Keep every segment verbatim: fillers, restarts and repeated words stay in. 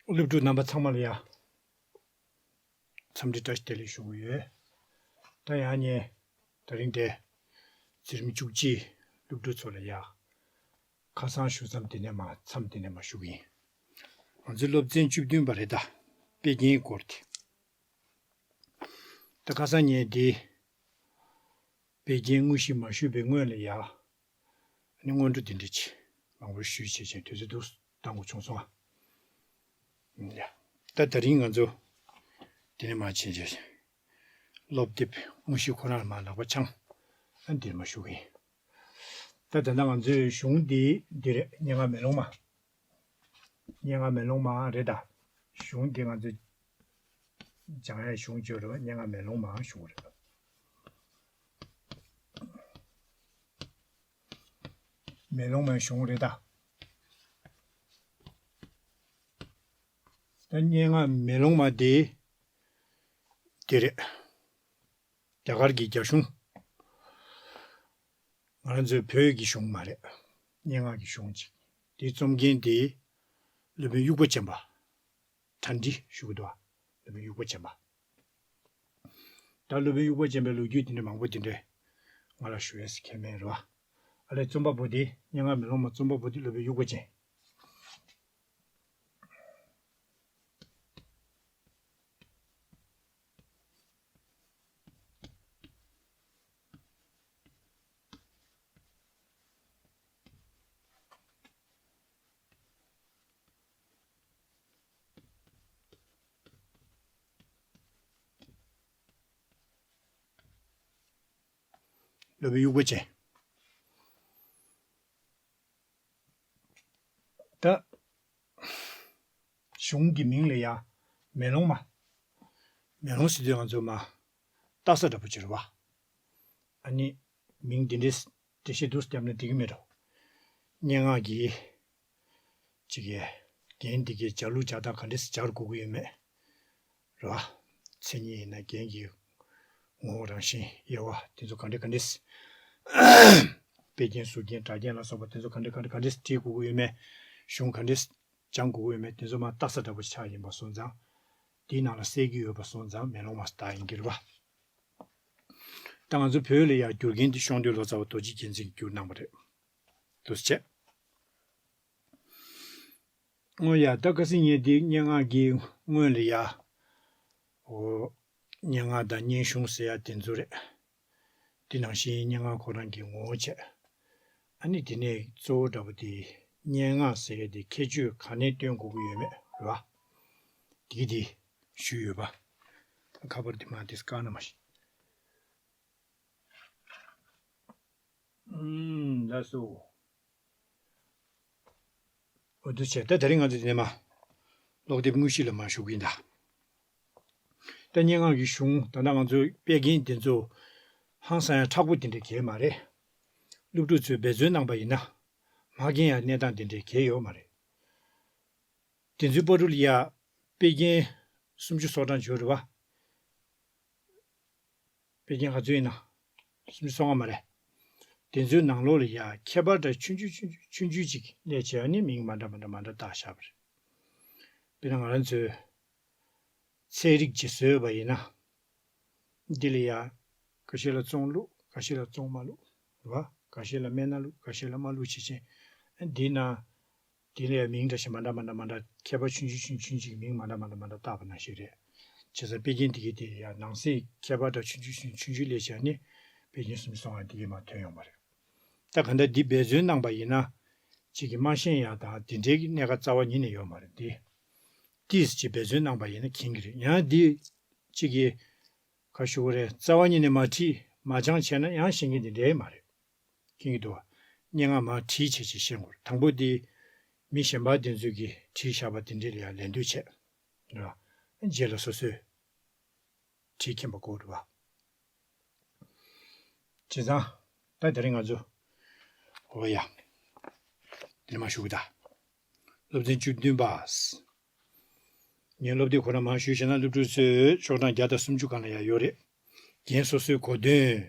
སློབ་ཕྲུག་རྣམ་པ་ཚང་མ་ལ་ཡ། འཚམས་འདྲི་བཀྲ་ཤིས་བདེ་ལེགས་ཞུ་གི་ཡོད། ད་ཡང་ངས་དེ་རིང་འདིར་འཛིན་རིམ་བཅུ་གཅིག་སློབ་ཕྲུག་ཚོ་ལ་ཡ། ཁ་སང་ཞུ་མཚམས་དེ་ནས་མར་མཚམས་དེ་ནས་མར་ཞུ་གི་ཡིན། ང་ཚོའི་སློབ་ཚན་བཅུ་བདུན་པ་རེད་ད། དཔེ་རྒྱན་སྐོར་དེ། ད་ཁ་སང་ངས་འདི་དཔེ་རྒྱན་དངོས་གཞི་མ་ཞུས་པའི་སྔོན་ལ་ཡ། ཨ་ནི་སྔོན་འགྲོ་འདི་འདྲ་ཅིག་མང་པོ་ཞུས་བྱས་བྱས་དུས་ཚོད་འདུག་བཏང་དགོས་བྱུང་སོང་ཨ། ཡ། ད་དེ་རིང་ང་ཚོ་འདི་ནས་མར་ཕྱིན་བྱས། སློབ་དེབ་དངོས་གཞི་ཁོ་རང་ལ་མར་ལག་པ་འཆང་། ཨ་འདིར་མར་ཞུ་གི་ཡིན། ད་ད་ལྟ་ང་ཚོའི་གཞུང་འདི་འདི་རེད། སྙན་ངག་མེ་ལོང་མ། སྙན་ངག་མེ་ལོང་མ་རེད་ད། གཞུང་འདི་ང་ཚོས་སྦྱང་ཡ་གཞུང་བརྗོད་རེད་པ། སྙན་ངག་མེ་ལོང་མ་གཞུང་རེད། མེ་ལོང་མའི་གཞུང་རེད་ད། ད་སྙན་ངག་མེ་ལོང་མ་དེ་དེ་རེད། རྒྱ་གར་གྱི་རྒྱ་གཞུང་། ང་རང་ཚོའི་བོད་ཀྱི་གཞུང་མ་རེད། སྙན་ངག་གི་གཞུང་ཅིག་དེའི་རྩོམ་མཁན་དེ་སློབ་དཔོན་དབྱུག་པ་ཅན་པ། གྲ་སྒྲིག་ཞུ་གི་འདུག་བ། སློབ་དཔོན་དབྱུག་པ་ཅན་པ། ད་སློབ་དཔོན་དབྱུག་པ་ཅན་པའི་ལོ་རྒྱུས་དེ་འདྲ་མང་པོ་དེ་འདྲ་ང་ལ་ཞུ་ཡས་ཁས་མེད་རེད་བ། ཨ་ལས་རྩོམ་པ་པོ་དེ་སྙན་ངག་མེ་ལོང་མ་རྩོམ་པ་པོ་དེ་སློབ་དཔོན་དབྱུག་པ་ཅན། སློབ་དཔོན་དབྱུག་པ་ཅན། ད། གཞུང་གི་མིང་ལ་ཡ། མེ་ལོང་མ། མེ་ལོང་ཟེར་དུས་ང་ཚོ་མ། ལྟ་ས་འདྲ་པོ་ཅིག་རེད་བ། ཨ་ནི། མིང་འདི་འདྲའི་འགྲེལ་བཤད་འདུག་བརྒྱབ་ན་འགྲིག་གི་མེད་འགྲོ། སྙན་ངག་གི་ཅིག་གི་རྒྱན་འདི་གའི་སྦྱར་ལུགས་སྦྱར་སྟངས་ག་འདྲས་སྦྱར་དགོས་ཀྱི་ཡོད་མེད། རེད་བ། མཚན་ཉིད་ཡིན་ན་རྒྱན་གྱི་ངོ་བོ་རང་བཞིན་དབྱེ་བ་དེ་ཚོ་ག་འདྲས་ག་འདྲས། དཔེ་རྒྱན་ཟུར་རྒྱན་སྒྲ་རྒྱན་ལ་སོགས་པ་དེ་ཚོ་ག་འདྲས་ག་འདྲས་ག་འདྲས་བྲིས་དགོས་ཀྱི་ཡོད་མེད། གཞུང་ག་འདྲས་སྦྱང་དགོས་ཀྱི་ཡོད་མེད་དེ་ཚོ་མ་ལྟ་ས་འདྲ་པོ་ཆགས་ཡིན་པ་སོང་ཙང་། དེའི་ནང་ལ་གསལ་གྱི་ཡོད་པ་སོང་ཙང་མེ་ལོང་མ་ལྟ་ཡིན་གྱི་རེད་བ། ད་ང་ཚོ་བོད་ལ་ཡང་བསྒྱུར་མཁན་དེ་ཤོང་སྟོན་ལོ་ཙཱ་བ་རྡོ་རྗེ་རྒྱལ་མཚན་གྱིས་བསྒྱུར་གནང་བ་རེད། འདུག་སེ་བྱས། ཨོ་ཡ། ད་ཁ་སང་ངས་འདི་སྙན་ངག་གི་སྔོན་ལ་ཡ། ཨོ། སྙན་ངག་དང་སྙན་གཞུང་ཟེར་ཡ་དེ་ཚོ་རེད། དེ་ནང་བཞིན་སྙན་ངག་ཁོ་རང་གི་ངོ་བོ་བྱས། ཨ་ནི་དེ་ནས་གཙོ་བོ་འདྲ་པོ་དེ་སྙན་ངག་ཟེར་ཡ་དེ་ཁྱད་ཆོས་ག་ནས་སྟོན་དགོས་ཀྱི་ཡོད་མེད་རེད་བ། དེ་གི་དེ་ཞུས་ཡོད་པ། ཁ་པར་དེ་མ་དེ་བཀག་ན་མ་ཤེས། ཨུམ། ལགས་སོ། འོ་འདུག་བྱས། ད་དེ་རིང་ང་ཚོ་འདི་ནས་མ། ཀློག་དེབ་དངོས་གཞི་ལ་མ་ཞུགས་ཀྱིན་གདའ། ད་སྙན་ངག་གི་གཞུང་ད་ལྟ་ང་ཚོའི་དཔེ་རྒྱན་དེ་ཚོ་ཧང་སང་ཡང་མཁྲེགས་པོ་དེ་འདྲ་གས་མ་རེད། སློབ་ཕྲུག་ཚོས་འབད་བརྩོན་གནང་པ་ཡིན་ན། མ་རྒན་ཡང་གནས་སྟངས་དེ་འདྲ་གས་ཡོད་མ་རེད། དེ་ཚོའི་བར་དུ་ལ་ཡ། དཔེ་རྒྱན་སུམ་ཅུ་སོ་གྲངས་ཡོད་རེད་བ། དཔེ་རྒྱན་ག་ཚོད་ཡིན་ན། སུམ་ཅུ་སོ་ལྔ་མ་རེད། དེ་ཚོའི་ནང་ལོགས་ལ་ཡ་ཁྱད་པར་འདྲ་ཆུང་ཆུང་ཆུང་ཆུང་ཆུང་ཆུང་ཅིག་སླེབས་བྱས་ནས་མིང་མ་འདྲ་མ་འདྲ་མ་འདྲ་བཏགས་བཞག་པ་རེད། དཔེར་ན་ང་རང་ཚོས་ཚན་རིག་ཅིག་བཟོས་པ་ཡིན་ན། འདི་ལ་ཡ། ཁ་ཤས་ལ་བཙོང་བླུགས། ཁ་ཤས་ལ་བཙོང་མ་བླུགས། རེད་བ། ཁ་ཤས་ལ་སྨན་སྣ་བླུགས། ཁ་ཤས་ལ་མ་བླུགས་བྱས་བྱས། འདི་ན། དེ་ལ་ཡང་མིང་འདྲ་ཞིག་མ་འདྲ་མ་འདྲ་མ་འདྲ་ཁྱད་པར་ཆུང་ཆུང་ཆུང་ཆུང་ཅིག་མིང་མ་འདྲ་མ་འདྲ་མ་འདྲ་བཏགས་པ་ནང་བཞིན་རེད། བྱས་ཙང་དཔེ་རྒྱན་དེ་གའི་དེ་ཡང་ནང་གསེས་ཁྱད་པར་འདྲ་ཆུང་ཆུང་ཆུང་ཆུང་ཆུང་སླེབས་བྱས་ནས་དཔེ་རྒྱན་སུམ་ཅུ་སོ་ལྔ་དེ་གའི་མར་ཐོན་ཡོང་བ་རེད། ད་ག་འདྲ་འདི་འབད་བརྩོན་གནང་པ་ཡིན་ན། གཅིག་གིས་མ་ཤེས་ཡ་དང་དེ་འདྲའི་གི་གནད་འགག་རྩ་བ་ཉིད་ནས་ཡོད་མ་རེད་དེ། ཏིས་ཅིག་འབད་བརྩོན་གནང་པ་ཡིན་ན་མཁྱེན་གི་རེད། ཡང་འདི་གཅིག་གིས་ག་ཞུ་གི་རེད། རྩ་བ་ཉིད་ནས་མ་བྲིས་མ་སྦྱངས་བྱས་ན་ཡང་ཤེས་མཁན་དེ་འདྲ་མ་རེད། མཁྱེན་གྱི་འདུག་བ། སྙན་ངག་མར་བྲིས་བྱས་བྱས་ཤེས་དགོས། དང་པོ་དེ་མི་གཞན་པ་དེ་ཚོས་ཀྱིས་བྲིས་བཞག་པ་དེ་འདྲས་ལ་ཡང་ལད་ཟློས་བྱས། རེད་བ། རྗེས་ལ་སོ་སོས་བྲིས་མཁྱེན་པ་དགོས་རེད་བ། བྱས་ཙང་། ད་དེ་རིང་ང་ཚོ། འོ་ཡ། དེ་ནས་མར་ཞུ་གི་ད། སློབ་ཚན་བཅུ་བདུན་པ། ངས་སློབ་དེབ་ཁོ་རང་མར་ཞུས་བྱས་ན་སློབ་ཕྲུག་ཚོས་ཤོག་གྲངས་བརྒྱ་དང་སུམ་ཅུ་སྒང་ལ་ཡང་ཡོད་རེད། རྒན་སོ་སོའི་གོ་དོན།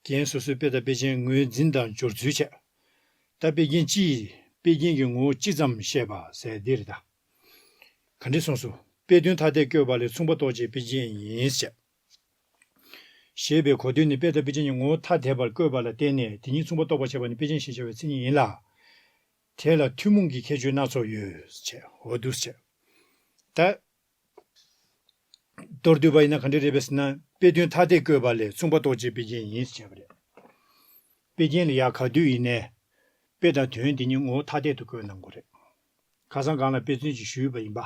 རྒན་སོ་སོའི་དཔེ་དང་དཔེ་ཅན་ངོས་འཛིན་དང་སྦྱོར་ཚུལ་བྱས། ད་དཔེ་རྒྱན་སྤྱིའི་དཔེ་རྒྱན་གྱི་ངོ་བོ་སྤྱི་ཙམ་བཤད་པ་ཟེར་འདི་རེད་ད། ག་འདྲས་གསུངས་སོ། དཔེ་དོན་ཐ་དད་བཀོད་པ་ལས་མཚུངས་པ་རྟོགས་བྱེད་དཔེ་ཅན་ཡིན་ཞེས། ཞེས་པའི་གོ་དོན་ནི་དཔེ་དང་དཔེ་ཅན་གྱི་ངོ་བོ་ཐ་དད་པར་བཀོད་པ་ལ་བརྟེན་ནས་དེ་ཉིད་མཚུངས་པ་རྟོགས་པར་བྱེད་པ་ནི་དཔེ་ཅན་ཞེས་བྱ་བའི་མཚན་ཉིད་ཡིན་ལ། དེ་ལ་ཐུན་མོང་གི་ཁྱད་ཆོས་སྣ་ཚོགས་ཡོད་ཅེས། འོ་འདུག་ཅེས། ད། མདོར་བསྡུས་པ་ཡིན་ན་ག་འདྲ་རེད་པས་ཟེར་ན། དཔེ་དོན་ཐ་དད་བཀོད་པ་ལས་མཚུངས་པ་རྟོགས་བྱེད་དཔེ་ཅན་ཡིན་ཞེས་པ་རེད། དཔེ་ཅན་ལ་ཡང་ག་དུས་ཡིན་ནའི། དཔེ་དང་དོན་དེ་གཉིས་ངོ་བོ་ཐ་དད་དུ་བཀོད་གནང་དགོས་རེད། ཁ་སང་གོང་ལ་དཔེ་མཚོན་ཅིག་ཞུས་པ་ཡིན་པ།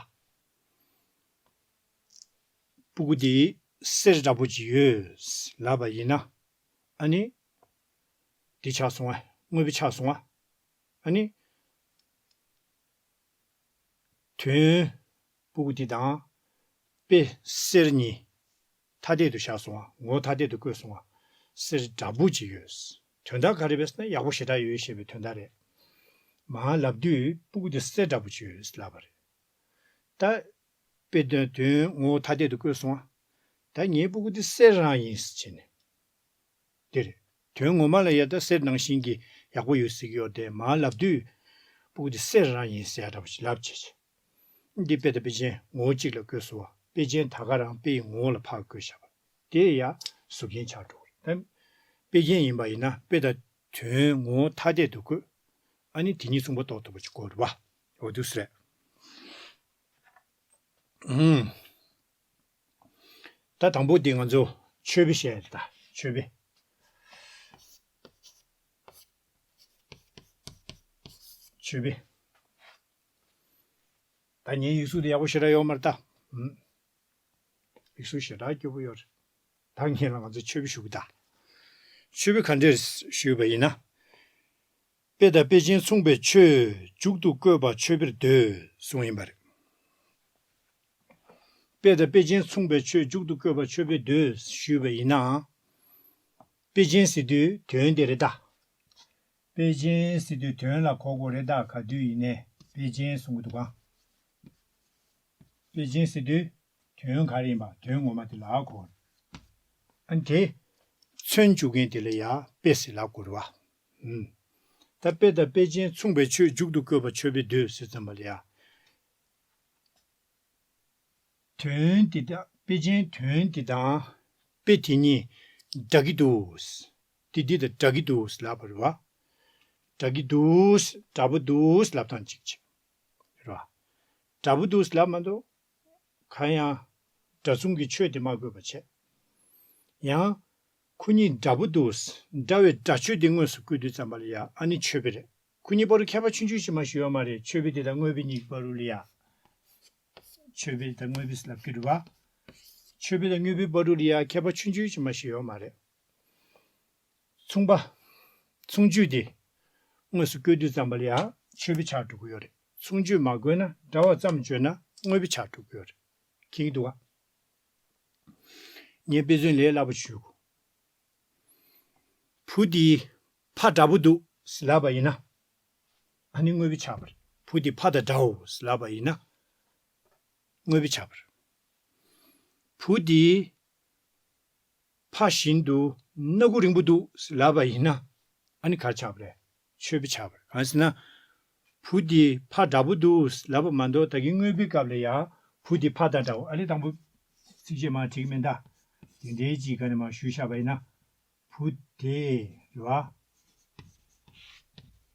སྤུ་གུ་འདི་གསེར་འདྲ་པོ་ཅིག་ཡོད་ལབ་པ་ཡིན་ན། ཨ་ནི། འདི་ཆགས་སོང་ཨ། དངོས་པོ་ཆགས་སོང་ཨ། ཨ་ནི། དོན། སྤུ་གུ་འདི་དང་། དཔེ་གསེར་གཉིས། ཐ་དད་དུ་བཞག་སོང་ཨ། ངོ་བོ་ཐ་དད་དུ་བཀོད་སོང་ཨ། གསེར་འདྲ་པོ་ཅིག་ཡོད། དོན་དག་ག་རེ་རེད་ཟེར་ན་ཡག་པོ་ཞེ་དྲག་ཡོད་ཞེས་པའི་དོན་དག་རེད། མར་ལབ་དུས་སྤུ་གུ་འདི་གསེར་འདྲ་པོ་ཅིག་ཡོད་ལབ་པ་རེད། ད། དཔེ་དོན་དོན་ངོ་བོ་ཐ་དད་དུ་བཀོད་སོང་ཨ། ད་ངའི་སྤུ་གུ་འདི་གསེར་རང་ཡིན་ཟེར་བྱས་ནས། དེ་རེད། དོན་ངོ་མ་ལ་ཡ་ད་གསེར་ནང་བཞིན་གྱི་ཡག་པོ་ཡོད་ཟེར་གྱི་ཡོད་དེ། མར་ལབ་དུས། སྤུ་གུ་འདི་གསེར་རང་ཡིན་ཟེར་ཡ་འདྲ་པོ་ཞིག་ལབ་བྱས་བྱས། འདི་དཔེ་དང་དཔེ་ཅན་ངོ་བོ་གཅིག་ལ་བཀོད་སོང་བ། དཔེ་ཅན་ད་ག་རང་དཔེ་ཡི་ངོ་བོ་ལ་ཕར་བཀོད་བཞག་པ། དེ་ཡ་གཟུགས་རྒྱན་ཆགས་འགྲོ་གི་རེད། ད་དཔེ་ཅན་ཡིན་པ་ཡིན་ན་དཔེ་དང་དོན་ངོ་བོ་ཐ་དད་དུ་བཀོད། ཨ་ནི་དེ་གཉིས་མཚུངས་པ་རྟོགས་ཐུབ་པ་ཅིག་དགོས་རེད་བ། འོ་འདུག་སེ་རེད། ཨུམ། ད་དང་པོ་འདི་ང་ཚོ་མཆོད་པའི་ཞལ་ད་མཆོད་པའི། མཆོད་པའི། ད་ངའི་ཡིག་གཟུགས་དེ་ཡག་པོ་ཞེ་དྲག་ཡོད་མ་རེད་ད། ཨུམ། ཡིག་གཟུགས་ཞེ་དྲག་སྐྱོ་པོ་ཡོད་རེད། ད་ངས་ལ་ང་ཚོ་མཆོད་པའི་ཞུ་གི་ད། མཆོད་པའི་ག་འདྲས་ཞུས་པ་ཡིན་ན། དཔེ་དང་དཔེ་ཅན་མཚུངས་པའི་ཆོས་མཇུག་ཏུ་བཀོད་པ་མཆོད་པར་འདོད་གསུངས་ཡིན་པ་རེད། དཔེ་དང་དཔེ་ཅན་མཚུངས་པའི་ཆོས་མཇུག་ཏུ་བཀོད་པ་མཆོད་པར་འདོད་ཞུས་པ་ཡིན་ནའང་། དཔེ་ཅན་ཟེར་དུས་དོན་དེ་རེད་ད། དཔེ་ཅན་ཟེར་དུས་དོན་ལ་གོ་དགོས་རེད་ད། ག་དུས་ཡིན་ནའི་དཔེ་ཅན་གསུང་གི་འདུག་ག། དཔེ་ཅན་ཟེར་དུས་དོན་ག་རེ་ཡིན་པ་དོན་ངོ་མ་དེ་ལ་གོ། ཨ་ནི་དེ་མཚོན་བཅུག་མཁན་དེ་ལ་ཡ་དཔེ་ཟེར་ལབ་དགོས་རེད་བ། ཨུམ། ད་དཔེ་དང་དཔེ་ཅན་མཚུངས་པའི་ཆོས་མཇུག་ཏུ་བཀོད་པ་མཆོད་པར་འདོད་ཟེར་ཙམ་པ་ལ་ཡ། དོན་འདི་དང་དཔེ་ཅན་དོན་འདི་དང་དཔེ་དེ་གཉིས་འདྲ་གི་འདུག། དེ་འདི་དང་འདྲ་གི་འདུག་ལབ་པ་རེད་བ། འདྲ་གི་འདུག། འདྲ་པོ་འདུག་ལབ་སྟངས་གཅིག་བྱེད། རེད་བ། འདྲ་པོ་འདུག་ལབ་མ་གཏོགས། གང་ཡང་། འདྲ་མཚུངས་ཀྱི་ཆོས་དེ་མ་བཀོད་པ་བྱས། ཡང་། ཁོ་གཉིས་འདྲ་པོ་འདུག། འདྲ་བའི་འདྲ་ཆོས་དེ་དངོས་སུ་བཀོད་དུས་ཙམ་པ་ལ་ཡ་ཨ་ནི་མཆོད་པའི་རེད། ཁོ་གཉིས་བར་དུ་ཁྱད་པར་ཆུང་ཆུང་ཞིག་མ་ཞིག་ཡོད་མ་རེད། མཆོད་པའི་དེ་དང་དངོས་པོའི་གཉིས་ཀྱི་བར་དུ་ལ་ཡ། མཆོད་པའི་དང་དངོས་པོའི་ལབ་ཀྱི་རེད་བ། མཆོད་པའི་དང་དངོས་པོའི་བར་དུ་ལ་ཡ་ཁྱད་པར་ཆུང་ཆུང་ཞིག་མ་ཞིག་ཡོད་མ་རེད། མཚུངས་པ། མཚུངས་ཆོས་དེ། དངོས་སུ་བཀོད་དུས་ཙམ་པ་ལ་ཡང་མཆོད་པའི་ཆགས་འགྲོ་གི་ཡོད་རེད། མཚུངས་ཆོས་མ་བཀོད་ན་འདྲ་བ་ཙམ་བརྗོད་ན་དངོས་པོའི་ཆགས་འགྲོ་གི་ཡོད་རེད། མཁྱེན་གྱི་འདུག་ག། ངས་དཔེ་མཚོན་ལས་སླ་པོ་ཞུ། བུ་འདི་ཕ་འདྲ་པོ་འདུག་ཟེར་ལབ་པ་ཡིན་ན། ཨ་ནི་དངོས་པོའི་ཆགས་པ་རེད། བུ་འདི་ཕ་དང་འདྲའོ་ཟེར་ལབ་པ་ཡིན་ན། དངོས་པོའི་ཆགས་པ་རེད། བུ་འདི། ཕ་བཞིན་དུ་སྣ་ཁུག་རིང་པོ་འདུག་ལབ་པ་ཡིན་ན། ཨ་ནི་ག་རེ་ཆགས་པ་རེད། མཆོད་པ་ཆགས་པ་རེད། གང་ཟེར་ན། བུ་འདི་ཕ་འདྲ་པོ་འདུག་ལབ་པ་མ་གཏོགས་ད་གིན་དངོས་པོའི་སྐབས་ལ་ཡང་བུ་འདི་ཕ་དང་འདྲ་བོ། ཨ་ནི་དང་པོ་ཚིགས་བཅད་མར་བྲིས་ཀྱི་མིན་ད། དེ་འདྲའི་ཅིག་ག་ནས་མར་ཞུས་བཞག་པ་ཡིན་ན། བུ་དེ་རེད་བ།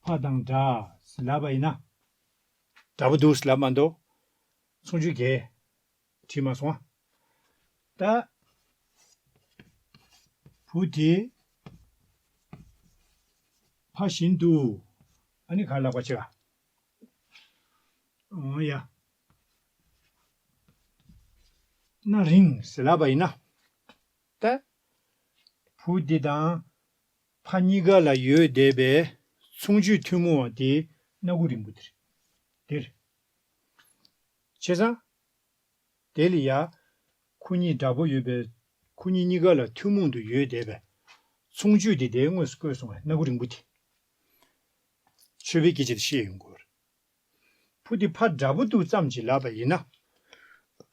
ཕ་དང་འདྲ་ལབ་པ་ཡིན་ན། འདྲ་པོ་འདུག་ལབ་མ་གཏོགས། མཚུངས་ཆོས་གས། བྲིས་མ་སོང་ཨ། ད། བུ་དེ། ཕ་བཞིན་དུ། ཨ་ནི་ག་ལབ་པ་བྱེད་ག། འོ་ཡ། སྣ་རིང་ཟེར་ལབ་པ་ཡིན་ན། ད། བུ་དེ་དང་། ཕ་གཉིས་ཀ་ལ་ཡོད་བསྡད་པའི་མཚུངས་ཆོས་ཐུན་མོང་བ་དེ་སྣ་ཁུག་རིང་པོ་དེ་རེད། དེ་རེད། བྱས་ཙང་། དེ་ལ་ཡ། ཁོ་གཉིས་འདྲ་པོ་ཡོད་པའི། ཁོ་གཉིས་གཉིས་ཀ་ལ་ཐུན་མོང་དུ་ཡོད་བསྡད་པའི། མཚུངས་ཆོས་དེ་དེའི་དངོས་སུ་བཀོད་སོང་བའི་སྣ་ཁུག་རིང་པོ་དེ། མཆོད་པའི་སྐད་ཆ་དེ་བཤད་ཡོང་དགོས་རེད། བུ་དེ་ཕ་འདྲ་པོ་འདུག་ཙམ་ཅིག་ལབ་པ་ཡིན་ན།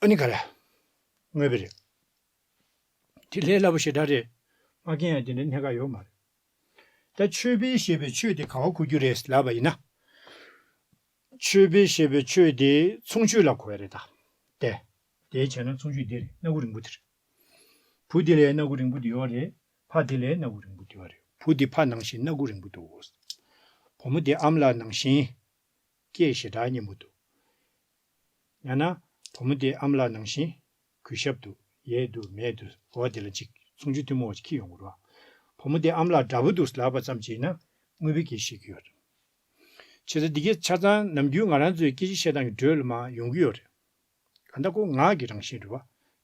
ཨ་ནི་ག་རེ། དངོས་པོ་རེད། དེ་ལས་སླ་པོ་ཞེ་དྲག་རེད། མ་མཁྱེན་ཡ་དེ་འདྲའི་གནད་འགག་ཡོད་མ་རེད། ད་མཆོད་པའི་ཞེས་པའི་ཆོས་དེ་ག་པར་གོ་རྒྱུ་རེད་ལབ་པ་ཡིན་ན། མཆོད་པའི་ཞེས་པའི་ཆོས་དེ་མཚུངས་ཆོས་ལ་གོ་ཡ་རེད་ད། ཏེ། དེ་བྱས་ན་མཚུངས་ཆོས་འདི་རེད། སྣ་ཁུག་རིང་པོ་དེ་རེད། བུ་དེ་ལས་སྣ་ཁུག་རིང་པོ་དེ་ཡོད་རེད། ཕ་དེ་ལས་སྣ་ཁུག་རིང་པོ་དེ་ཡོད་རེད། བུ་དེ་ཕ་ནང་བཞིན་སྣ་ཁུག་རིང་པོ་འདུག་བུ་མོ་དེ་ཨ་མ་ལགས་ནང་བཞིན་སྐད་ཞེ་དྲག་སྙན་པོ་འདུག་ཡང་ན། བུ་མོ་དེ་ཨ་མ་ལགས་ནང་བཞིན་གུས་ཞབས་འདུག་ཡས་འདུག་མས་འདུག་འོ་དེ་ལ་ཅིག་མཚུངས་ཆོས་ཐུན་མོང་བ་ཅིག་འཁྱེར་ཡོང་གི་རེད་བ། བུ་མོ་དེ་ཨ་མ་ལགས་འདྲ་པོ་འདུག་ལབ་པ་ཙམ་གྱིས་ན་དངོས་པོའི་སྐད་བཤད་ཀྱི་ཡོད་རེད། བྱས་ཙང་འདི་གའི་ཆ་ཚང་ནམ་རྒྱུན་ང་རང་ཚོའི་སྐད་ཆ་བཤད་སྟངས་ཀྱི་འགྲོས་ལ་མར་ཡོང་གི་ཡོད་རེད། གང་ལྟར་ཁོ་ངག་གི་རང་བཞིན་རེད་བ།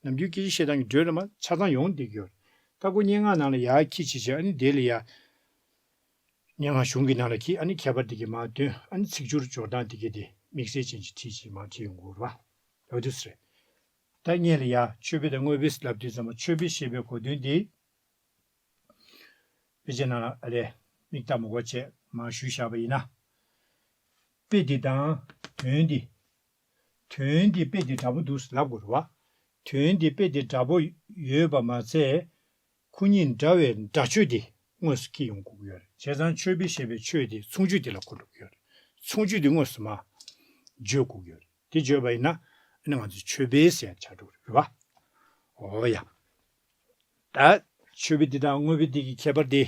ནམ་རྒྱུན་སྐད་ཆ་བཤད་སྟངས་ཀྱི་འགྲོས་ལ་མར་ཆ་ཚང་ཡོང་བསྡད་ཀྱི་ཡོད་རེད། ད་ཁོ་སྙན་ངག་ནང་ལ་ཡར་འཁྱེར་བྱས་བྱས་ཨ་ནི་དེ་ལ་ཡར། སྙན་ངག་གཞུང་གི་ནང་ལ་འཁྱེར་ཨ་ནི་ཁྱད་པར་དེ་གའི་མར་འདོན་ཨ་ནི་ཚིག་སྦྱོར་སྦྱོར་སྟངས་དེ་གའི་དེ་དམིགས་བསལ་ཅན་གྱི་བྲིས་བྱས་མར་བྲིས་ཡོང་གི་ཡོད་རེད་བ། འོ་དེ་འདྲ་རེད། ད་སྔོན་ལ་ཡར་མཆོད་པའི་དང་དངོས་པོའི་ལབ་དུས་ཙམ་པ་མཆོད་པའི་ཞེས་པའི་གོ་དོན་དེ། དཔེ་ཆའི་ནང་ལ་ཨ་ལས་མིག་ལྟ་མ་དགོས་བྱས་མར་ཞུས་བཞག་པ་ཡིན་ན། དཔེ་འདི་དང་དོན་འདི། དོན་འདི་དཔེ་འདི་འདྲ་པོ་འདུག་ལབ་དགོས་རེད་བ། དོན་འདི་དཔེ་འདི་འདྲ་པོ་ཡོད་པ་མ་ཚད། ཁོ་གཉིས་འདྲ་བའི་སྒྲ་ཆོས་འདི་དངོས་སུ་འཁྱེར་ཡོང་དགོས་ཀྱི་ཡོད་རེད། བྱས་ཙང་མཆོད་པའི་ཞེས་པའི་མཆོད་འདི་མཚུངས་ཆོས་འདི་ལ་གོ་འགྲོ་གི་ཡོད་རེད། མཚུངས་ཆོས་འདི་དངོས་སུ་མར་བརྗོད་དགོས་ཀྱི་ཡོད་རེད། དེ་བརྗོད་པ་ཡིན་ན་ཨ་ནི་ང་ཚོས་མཆོད་པའི་ཟེར་ཡ་ཆགས་འགྲོ་གི་རེད་བ། འོ་ཡ། ད་མཆོད་པའི་འདི་དང་དངོས་པོའི་འདི་གི་ཁྱད་པར་འདི་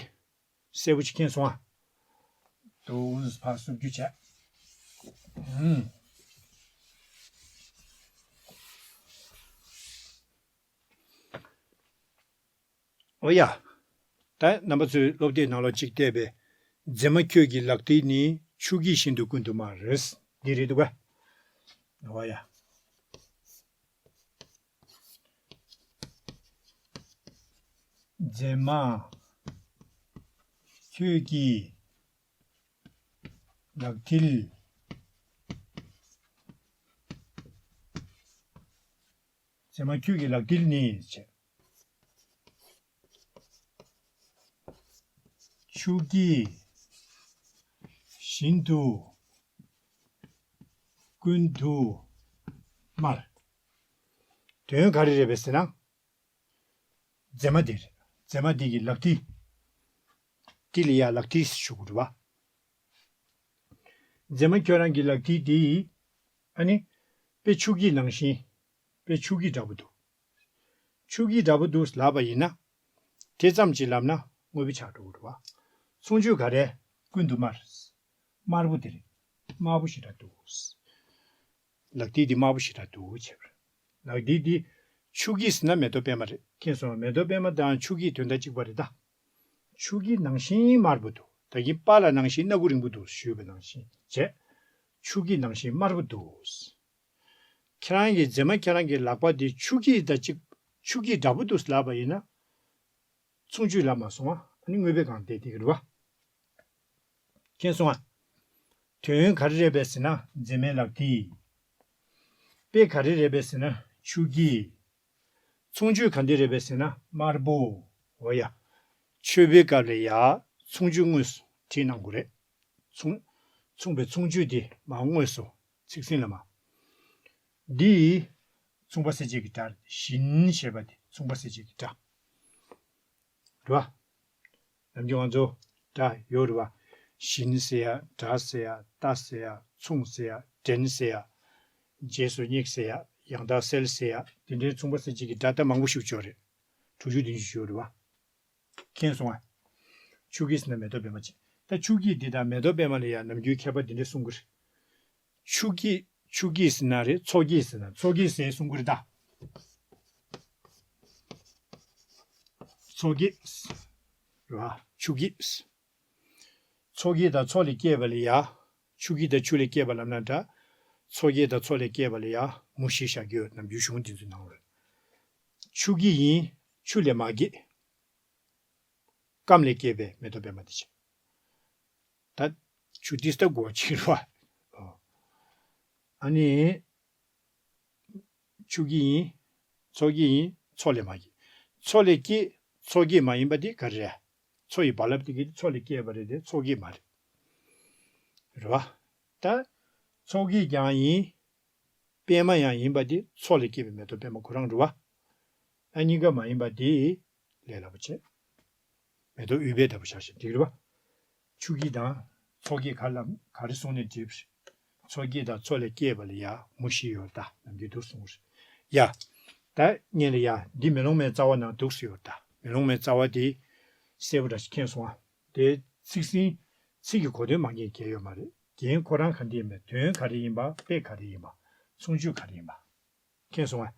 གསལ་པོ་ཅིག་མཁྱེན་སོང་ཨ། དུ་ཕར་སུབ་རྒྱུ་བྱས། ཨུམ། འོ་ཡ། ད་རྣམ་པ་ཚོས་སློབ་དེབ་ནང་ལོགས་གཅིག་བལྟས་པས། མཛེས་མ་ཁྱོད་ཀྱི་ལག་མཐིལ་ནི་ཆུ་སྐྱེས་བཞིན་དུ་ཀུན་ཏུ་དམར། འདི་རེད་འདུག་ག་འོ་ཡ། མཛེས་མ་ཁྱོད་ཀྱི་ལག་མཐིལ། མཛེས་མ་ཁྱོད་ཀྱི་ལག་མཐིལ་ནི་བྱས། ཆུ་སྐྱེས་བཞིན་དུ་ཀུན་ཏུ་དམར། དོན་ག་རེ་རེད་པས་ཟེར་ན། མཛེས་མ་འདི་རེད། མཛེས་མ་འདི་གི་ལག་མཐིལ། མཐིལ་ལ་ཡ་ལག་མཐིལ་ཞུ་དགོས་རེད་བ། མཛེས་མ་ཁྱོད་རང་གི་ལག་མཐིལ་འདི། ཨ་ནི། དཔེ་ཆུ་སྐྱེས་ནང་བཞིན། དཔེ་ཆུ་སྐྱེས་འདྲ་པོ་འདུག་ཆུ་སྐྱེས་འདྲ་པོ་འདུག་ལབ་པ་ཡིན་ན། དེ་ཙམ་གྱིས་ལབ་ན་དངོས་པོ་ཆགས་འགྲོ་གི་རེད་བ། མཚུངས་ཆོས་ག་རེ། ཀུན་ཏུ་དམར། དམར་པོ་དེ་རེད། དམར་པོ་ཞེ་དྲག་འདུག་ལག་མཐིལ་འདི་དམར་པོ་ཞེ་དྲག་འདུག་བྱས་པ་རེད། ལག་མཐིལ་འདི་ཆུ་སྐྱེས་ཟེར་ན་མེ་ཏོག་པད་མ་རེད། མཁྱེན་སོང་། མེ་ཏོག་པད་མ་དང་ཆུ་སྐྱེས་དོན་དག་གཅིག་པ་རེད་ད། ཆུ་སྐྱེས་ནང་བཞིན་དམར་པོ་འདུག་ད་གིན་པཱ་ལགས་ནང་བཞིན་སྣ་ཁུག་རིང་པོ་འདུག་ཞུས་པ་ནང་བཞིན་བྱས། ཆུ་སྐྱེས་ནང་བཞིན་དམར་པོ་འདུག་ཁྱེད་རང་གི་མཛེས་མ་ཁྱེད་རང་གི་ལག་པ་འདི་ཆུ་སྐྱེས་དང་གཅིག་ཆུ་སྐྱེས་འདྲ་པོ་འདུག་ལབ་པ་ཡིན་ན། མཚུངས་ཆོས་ལབ་མ་སོང་ང་། ཨ་ནི་དངོས་པོའི་སྒང་བསྡད་དེ་གི་རེད་བ། མཁྱེན་སོང་ང་། དོན་ག་རེ་རེད་པས་ཟེར་ན་མཛེས་མའི་ལག་མཐིལ། དཔེ་ག་རེ་རེད་པས་ཟེར་ན་ཆུ་སྐྱེས། མཚུངས་ཆོས་ག་འདྲ་རེད་པས་ཟེར་ན་དམར་པོ། འོ་ཡ། མཆོད་པའི་སྐབས་ལ་ཡ་མཚུངས་ཆོས་དངོས་སུ་བྲིས་གནང་དགོས་རེད། མཚུངས། མཚུངས་པའི་མཚུངས་ཆོས་དེ་མར་དངོས་སུ་ཚིག་ཟིན་ལ་མ། འདི་མཚུངས་པ་གསལ་བྱེད་ཀྱི་སྒྲ་བཞིན་ཞེས་པ་དེ་མཚུངས་པ་གསལ་བྱེད་ཀྱི་སྒྲ། རེད་བ། ནམ་རྒྱུན་ང་ཚོ་སྒྲ་ཡོད་རེད་བ། བཞིན་ཟེར་ཡ་འདྲ་ཟེར་ཡ་ལྟ་ཟེར་ཡ་མཚུངས་ཟེར་ཡ་འདྲེན་ཟེར་ཡ། རྗེས་སུ་སྙེག་ཟེར་ཡ་ཡང་དག་གསལ་ཟེར་ཡ་དེ་འདྲའི་མཚུངས་པ་གསལ་བྱེད་ཀྱི་སྒྲ་ད་མང་པོ་ཞིག་ཡོད་རེད། དྲུག་ཅུ་བདུན་ཅུ་ཡོད་རེད་བ། མཁྱེན་སོང་ང་། ཆུ་སྐྱེས་ཟེར་ན་མེ་ཏོག་པད་མ་བྱས། ད་ཆུ་སྐྱེས་འདི་དང་མེ་ཏོག་པད་མ་ལ་ཡང་ནམ་རྒྱུན་ཁྱད་པར་འདི་འདྲ་གསུང་གི་རེད། ཆུ་སྐྱེས་ཆུ་སྐྱེས་ཟེར་ན་རེད། མཚོ་སྐྱེས་ཟེར་ན་མཚོ་སྐྱེས་ཟེར་གསུང་གི་རེད་ད། མཚོ་སྐྱེས། རེད་བ། ཆུ་སྐྱེས། མཚོ་སྐྱེས་དང་མཚོ་ལས་སྐྱེས་པ་ལ་ཡ། ཆུ་སྐྱེས་དང་ཆུ་ལས་སྐྱེས་པ་ལབ་ན་འདྲ། མཚོ་སྐྱེས་དང་མཚོ་ལས་སྐྱེས་པ་ལ་ཡ་མུ་བཞི་བཞག་གི་ཡོད། ནམ་རྒྱུན་གཞུང་འདི་ཚོའི་ནང་ལ། ཆུ་སྐྱེས་ཡིན། ཆུ་ལས་མ་སྐྱེས། སྐམ་ལས་སྐྱེས་པའི་མེ་ཏོག་པད་མ་དེ་བྱས། ད་ཆུ་ཏིས་ད་སྒོ་ཕྱིར་བ། ཨ་ནི། ཆུ་སྐྱེས་ཡིན། མཚོ་སྐྱེས་ཡིན། མཚོ་ལས་མ་སྐྱེས། མཚོ་ལས་སྐྱེས། མཚོ་སྐྱེས་མ་ཡིན་པ་དེ་ག་རེ་རེད། མཚོ་ཡི་རྦ་རླབས་དེ་གིས་མཚོ་ལས་སྐྱེས་པ་རེད་དེ་མཚོ་སྐྱེས་མ་རེད། རེད་བ། ད། མཚོ་སྐྱེས་ཀྱང་ཡིན། པད་མ་ཡང་ཡིན་པ་དེ་མཚོ་ལས་སྐྱེས་པའི་མེ་ཏོག་པད་མ་ཁོ་རང་རེད་བ། ཨ་གཉིས་ཀ་མ་ཡིན་པ་དེ་ལས་སླ་པོ་བྱས། མེ་ཏོག་ཨུཏྤལ་ལྟ་བུ་བཞག་བཞག་འགྲིག་རེད་བ། ཆུ་སྐྱེས་དང་མཚོ་སྐྱེས་ག་ལ་ག་རེ་གསུངས་ནས་འགྲིག་པ་རེད། མཚོ་སྐྱེས་དང་མཚོ་ལས་སྐྱེས་པ་ལ་ཡ་མུ་བཞི་ཡོད་ད་ནམ་རྒྱུན་དུ་གསུངས་རེད། ཡ། ད་ངས་ལ་ཡ་འདི་མེ་ལོང་མའི་རྩ་བ་ནང་འདུག་སེ་ཡོད་ད། མེ་ལོང་མའི་རྩ་བ་དེ་གསལ་པོ་འདྲ་ཞིག་མཁྱེན་སོང་ཨ། དེ་ཚིག་ཟིན་ཚིག་གི་གོ་དོན་མ་མཁྱེན་མཁན་ཡོད་མ་རེད། རྒན་ཁོ་རང་ག་འདྲ་ཡིན་པ། དོན་ག་རེ་ཡིན་པ། དཔེ་ག་རེ་ཡིན་པ། མཚུངས་ཆོས་ག་རེ་ཡིན་པ། མཁྱེན་སོང་ཨ།